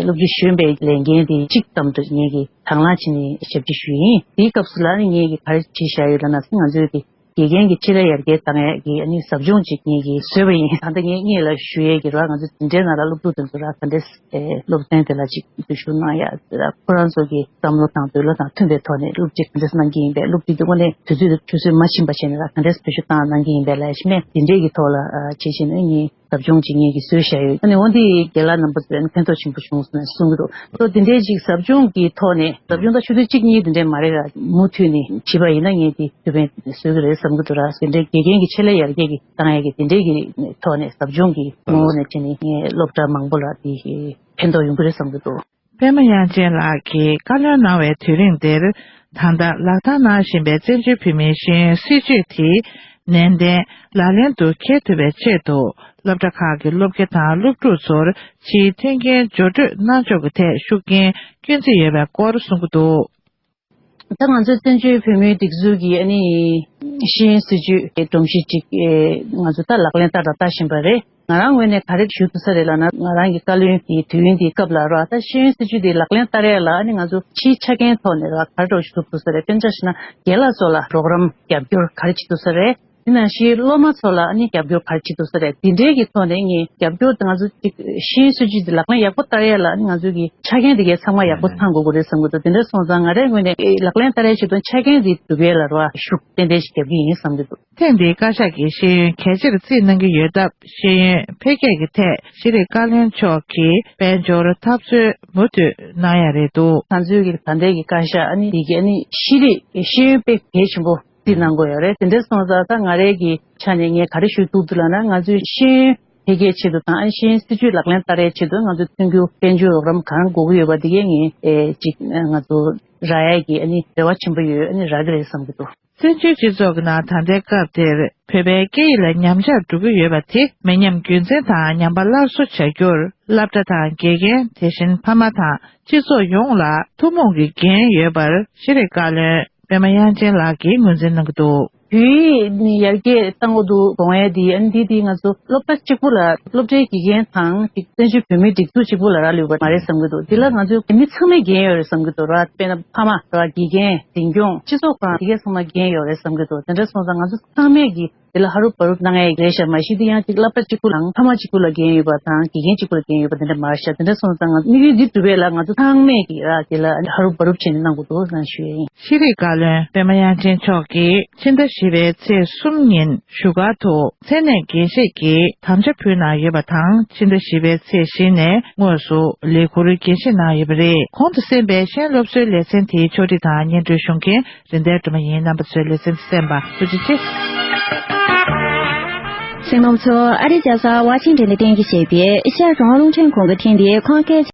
སློབ་ཁྲིད་ཞུས་པའི་ལས་འགན་དེ་གཅིག་ཙམ་དུ་ངེད་ཀྱིས་དང་བླངས་བྱས་ནས་ཞབས་ཕྱི་ཞུས་ཡིན། དེའི་སྐབས་སུ་ལ་ཨ་ནི་ངེད་ཀྱིས་ག་རེ་བྱས་བཞག་ཡོད་ལབ་ན། ང་ཚོའི་གི་དགེ་རྒན་གྱི་ཆེད་ལས་ཡར་རྒྱས་བཏང་ཡས་ཀྱི་ཨ་ནི་ཟབ་སྦྱོང་ཅིག་ངེད་ཀྱིས་བཟོས་པ་ཡིན། ད་ལྟ་ངས་སྔོན་ལ་ཞུ་ཡས་ཀྱི་ར། ང་ཚོ་འཛིན་གྲྭའི་ནང་ལ་སློབ་ཕྲུག་དེ་ཚོ་ར་ག་འདྲས་ཨེ་སློབ་ཚན་དེ་ལ་ཅིག་འཛུལ་ཞུགས་གནང་ཡ། ཁོ་རང་ཚོ་གི་བསམ་བློ་དང་འདོད་བློ་དང་མཐུན་པའི་ཐོག་ནས་སློབ་ཁྲིད་ག་འདྲས་གནང་གི་ཡིན་པས། སློབ་ཁྲིད་དེ་དངོས་གནས་དུས་ཚོད་དང་ཆུད་ཟོས་མ་ཕྱིན་པ་བྱས་ནས་ར་ག་འདྲས་བེད་སྤྱོད་བཏང་གནང་གི་ཡིན་པས་ལབ་ཡ་ཞིག་མེད། དེ་འདྲས་ཀྱི་ཐོག་ལ་ཨ་བྱས་བྱས་ནས་ངས་ཟབ་སྦྱོང་ཅིག་ངེད་ཀྱིས་བཟོས་བཞག་ཡོད། ཨ་ནི་འོ་འདི་རྒན་ལགས་རྣམ་པ་ཚོས་ཨ་ནི་ཕན་ཐོགས་ཆེན་པོ་བྱུང་སོང་ནས་གསུང་གི་འདུག་སོ་འདི་འདྲའི་ཅིག་ཟབ་སྦྱོང་གི་ཐོག་ནས། ཟབ་སྦྱོང་ད་ཆུ་ཚོད་གཅིག་གཉིས་འདི་འདྲའི་མ་རེད་ར། མུ་མཐུད་ནས་བྱས་པ་ཡིན་ན་ངས་འདི་ཐུགས་ཕན་གསོས་ཀྱི་རེད་བསམ་གྱི་འདུག་ར། དེ་འདྲའི་དགེ་རྒན་གྱི་ཆེད་ལས་ཡར་རྒྱས་ཀྱི་བཏང་ཡས་ཀྱི་དེ་འདྲའི་གི་ཐོག་ནས་ཟབ་སྦྱོང་གི་ངོ་བོ་ནས་བྱས་ནས་ངས་སློབ་གྲྭ་མང་པོ་ལ་དེ་ཕན་ཐོགས་ཡོང་གི་རེད་བསམ་གྱི་འདུག་པད་མ་དབྱངས་ཅན་ལགས་ཀྱིས་བཀའ་བློན་གནང་བའི་དུས་རིང་འདིར། ད་ལྟ་ལག་བསྟར་གནང་བཞིན་པའི་བཙན་བྱོལ་བོད་མིའི་ཤེས་ཡོན་སྲིད་བྱུས་དེ་ནན་ཏན་ལག་ལེན་དུ་འཁེལ་ཐུབ་པའི་ཆེད་དུ། སློབ་གྲྭ་ཁག་གི་སློབ་དགེ་དང་སློབ་ཕྲུག་ཚོར་ཕྱིའི་མཐུན་རྐྱེན་སྦྱོར་སྤྲོད་གནང་ཕྱོགས་ཀྱི་ཐད་ཤུགས་རྐྱེན་སྐྱོན་རྩིས་ཡོད་པའི་སྐོར་གསུང་གི་འདུག་ད་ང་ཚོའི་བཙན་བྱོལ་བོད་མིའི་སྒྲིག་འཛུགས་ཀྱི་ཨ་ནི་ཤེས་ཡོན་སྲིད་བྱུས་ཀྱི་སྒྲོམ་གཞི་ཅིག་ཨེ་ང་ཚོ་ད་ལག་ལེན་བསྟར་དང་བསྟར་བཞིན་པ་རེད། ང་རང་ངོས་ནས་ག་རེ་ཞུ་ཐུབ་ས་རེད་ལབ་ན། ང་རང་གི་བཀའ་བློན་གྱི་དུས་ཡུན་དེའི་སྐབས་ལ་ར། ད་ཤེས་ཡོན་སྲིད་བྱུས་དེ་ལག་ལེན་བསྟར་ཡ་ལ་ཨ་ནི་ང་ཚོ་ཕྱིའི་ཆ་རྐྱེན་ཐོག་ནས་ར་ག་རེ་འདྲ་ཞུ་ཐུབ་ས་རེད། དཔེར་ན་ཆ་བཞག་ན་རྒན་ལགས་ཚོ་ལ་རོགས་རམ་རྒྱབ་སྐྱོར་ག་རེ་བྱེད་ཐུབ་ས་རེད། དེ་ནང་བཞིན་སློབ་མ་ཚོ་ལ་ཨ་ནི་རྒྱབ་སྐྱོར་ག་རེ་བྱེད་ཐུབ་ས་རེད། དེ་འདྲའི་གི་ཐོག་ནས་ངས་རྒྱབ་སྐྱོར་དེ་ང་ཚོ་ཅིག་ཤེས་ཡོན་སྲིད་བྱུས་དེ་ལག་ལེན་ཡག་པོ་བསྟར་ཡ་ལ་ཨ་ནི་ང་ཚོ་གི་ཆ་རྐྱེན་དེ་གའི་ཚང་མ་ཡག་པོ་ཚང་དགོས་ཀྱི་རེད་བསམ་གྱི་འདུག་དེ་འདྲ་སོང་ཙང་ང་རའི་ངོས་ནས་ལག་ལེན་བསྟར་ཡའི་ཆེད་དུ་ཆ་རྐྱེན་དེ་སྒྲུབ་ཡས་ལ་ར་ཤུགས་ཏན་ཏན་ཞིག་རྒྱབ་ཀྱི་ཡིན་བསམ་གྱི་འདུག་ཐེངས་འདིའི་བཀའ་ཤག་གིས་ཤེས་ཡོན་གལ་ཆེར་བརྩིས་གནང་གི་ཡོད་སྟབས། ཤེས་ཡོན་འཕེལ་རྒྱས་ཀྱི་ཐད་ཤེས་རིག་བཀའ་བློན་མཆོག་གིས་དཔལ་འབྱོར་འཐབ་རྩོད་མུ་མཐུད་གནང་ཡ་རེད་འདུག་ང་ཚོའི་གི་ད་ལྟའི་གི་བཀའ་ཤག་ཨ་ནི་འདི་གི་ཨ་ནི་ཤེས་རིག་ཤེས་ཡོན་དཔེ་གལ་ཆེན་པོ་བརྩིས་གནང་དགོས་ཡོད་རེད། དེ་འདྲ་སོང་ཙང་ད་ང་རའི་གི་ཆ་ནས་ངས་ག་རེ་ཞུ་ཐུབ་འདུག་ལབ་ན། ང་ཚོའི་ཤེས་ཡོན་འཕེལ་རྒྱས་ཆེད་དུ་དང་ཨ་ནི་ཤེས་ཡོན་སྲིད་བྱུས་ལག་ལེན་བསྟར་ཡའི་ཆེད་དུ་ང་ཚོ་མཐུན་འགྱུར་དཔལ་འབྱོར་རོགས་རམ་གང་དགོས་ཀྱི་ཡོད་པ་འདི་གས་ངས་ཨེ་ཅིག་ང་ཚོ་རག་ཡ་གི་ཨ་ནི་རེ་བ་ཆེན་པོ་ཡོད། ཨ་ནི་རག་གི་རེད་བསམ་གྱི་འདུག་བཙན་བྱོལ་སྤྱི་ཚོགས་ཀྱི་ནང་ད་ལྟའི་སྐབས་འདིར་བོད་པའི་སྐད་ཡིག་ལ་ཉམས་ཆག་འགྲོ་གི་ཡོད་པ་དེ་མི་ཉམས་རྒྱུན་འཛིན་དང་ཉམས་པ་སླར་གསོ་བྱ་རྒྱུར་སློབ་གྲྭ་དང་དགེ་རྒན། དེ་བཞིན་ཕ་མ་དང་སྤྱི་ཚོགས་ཡོངས་ལ་ཐུན་མོང་གི་འགན་ཡོད་པར་ཤེས་རིག་བཀའ་བློན་པད་མ་དབྱངས་ཅན་ལགས་ཀྱིས་ངོས་འཛིན་གནང་གི་འདུག་བོད་ཡིག་ནི་ཡར་རྒྱས་བཏང་དགོས་འདུག་དགོངས་ཡས་འདི་ཨ་ནི་འདི་འདི་ང་ཚོ་སློབ་གྲྭ་གཅིག་པུ་ལ་སློབ་གྲྭའི་དགེ་རྒན་དང་ཅིག་བཙན་བྱོལ་བོད་མིའི་སྒྲིག་འཛུགས་གཅིག་པུ་ལ་རག་ལུས་པ་མ་རེད་བསམ་གྱི་འདུག་འདི་ལ་ང་ཚོ་མི་ཚང་མས་འགན་ཡོད་རེད་བསམ་གྱི་འདུག་ར། དཔེར་ན་ཕ་མ་ར། དགེ་རྒན། འཛིན་སྐྱོང་། སྤྱི་ཚོགས་ཁང་། དེ་གས་ཚང་མ་འགན་ཡོད་རེད་བསམ་གྱི་འདུག་དེ་འདྲ་སོང་ཙང་ང་ཚོ་ཚང་མས་ཀྱིས་འདི་ལ་ཧ་རུབ་བ་རུབ་གནང་ཡས་རེད་ཤག་མ་གཞི་འདི་ཡང་ཅིག་སློབ་གྲྭ་གཅིག་པུ་ལ་ཕ་མ་གཅིག་པུ་ལ་འགན་ཡོད་པ་དང་དགེ་རྒན་གཅིག་པུ་ལ་འགན་ཡོད་པ་དེ་འདྲ་མ་རེད་ཤག་དེ་འདྲ་སོང་ཙང་ང་དམིགས་ཡུལ་འདི་འགྲུབ་ཡས་ལ་ང་ཚོ་ཚང་མས་ཀྱིས་ར་འདི་ལ་ཧ་རུབ་བ་རུབ་བྱས་ནས་གནང་དགོས་འདུག་ལབ་ཞུ་ཡས་ཡིན། ཤེས་རིག་བཀའ་བློན་པད་མ་དབྱངས་ཅན་མཆོག་གིས་ཕྱི་ཟླ་བཞི་པའི་ཚེས་གསུམ་ཉིན་བཞུགས་སྒར་དུ་མཚན་གནས་འགན་བཞེས་ཀྱི་དམ་བཅའ་ཕུལ་གནང་ཡོད་པ་དང་། ཕྱི་ཟླ་བཞི་པའི་ཚེས་བཞི་ནས་དངོས་སུ་ལས་འཁུར་འགན་བཞེས་གནང་ཡོད་པ་རེད། གོང་དུ་གསན་པའི་གཞན་སློབ་གསོའི་ལེ་ཚན་དེའི་ཕྱོགས་སྒྲིག་དང་སྙན་སྒྲོན་ཞུ་མཁན་རིན་ལྡན་སྒྲོལ་མ་ཡིན། རྣམ་པ་ཚོས་ལེ་ཚན་གསན་པར་ཐུགས་རྗེ་ཆེ། གསན་མཁན་ཚོ། ཨ་རིའི་རྒྱལ་ས་ཝ་ཤིང་ཊོན་ནས་གཏན་འཁེལ་བྱས་པའི་ཨེ་ཤ་ཡ་རང་དབང་རླུང་འཕྲིན་ཁང་གི་ཐེངས་འདིའི་ཁམས་སྐད་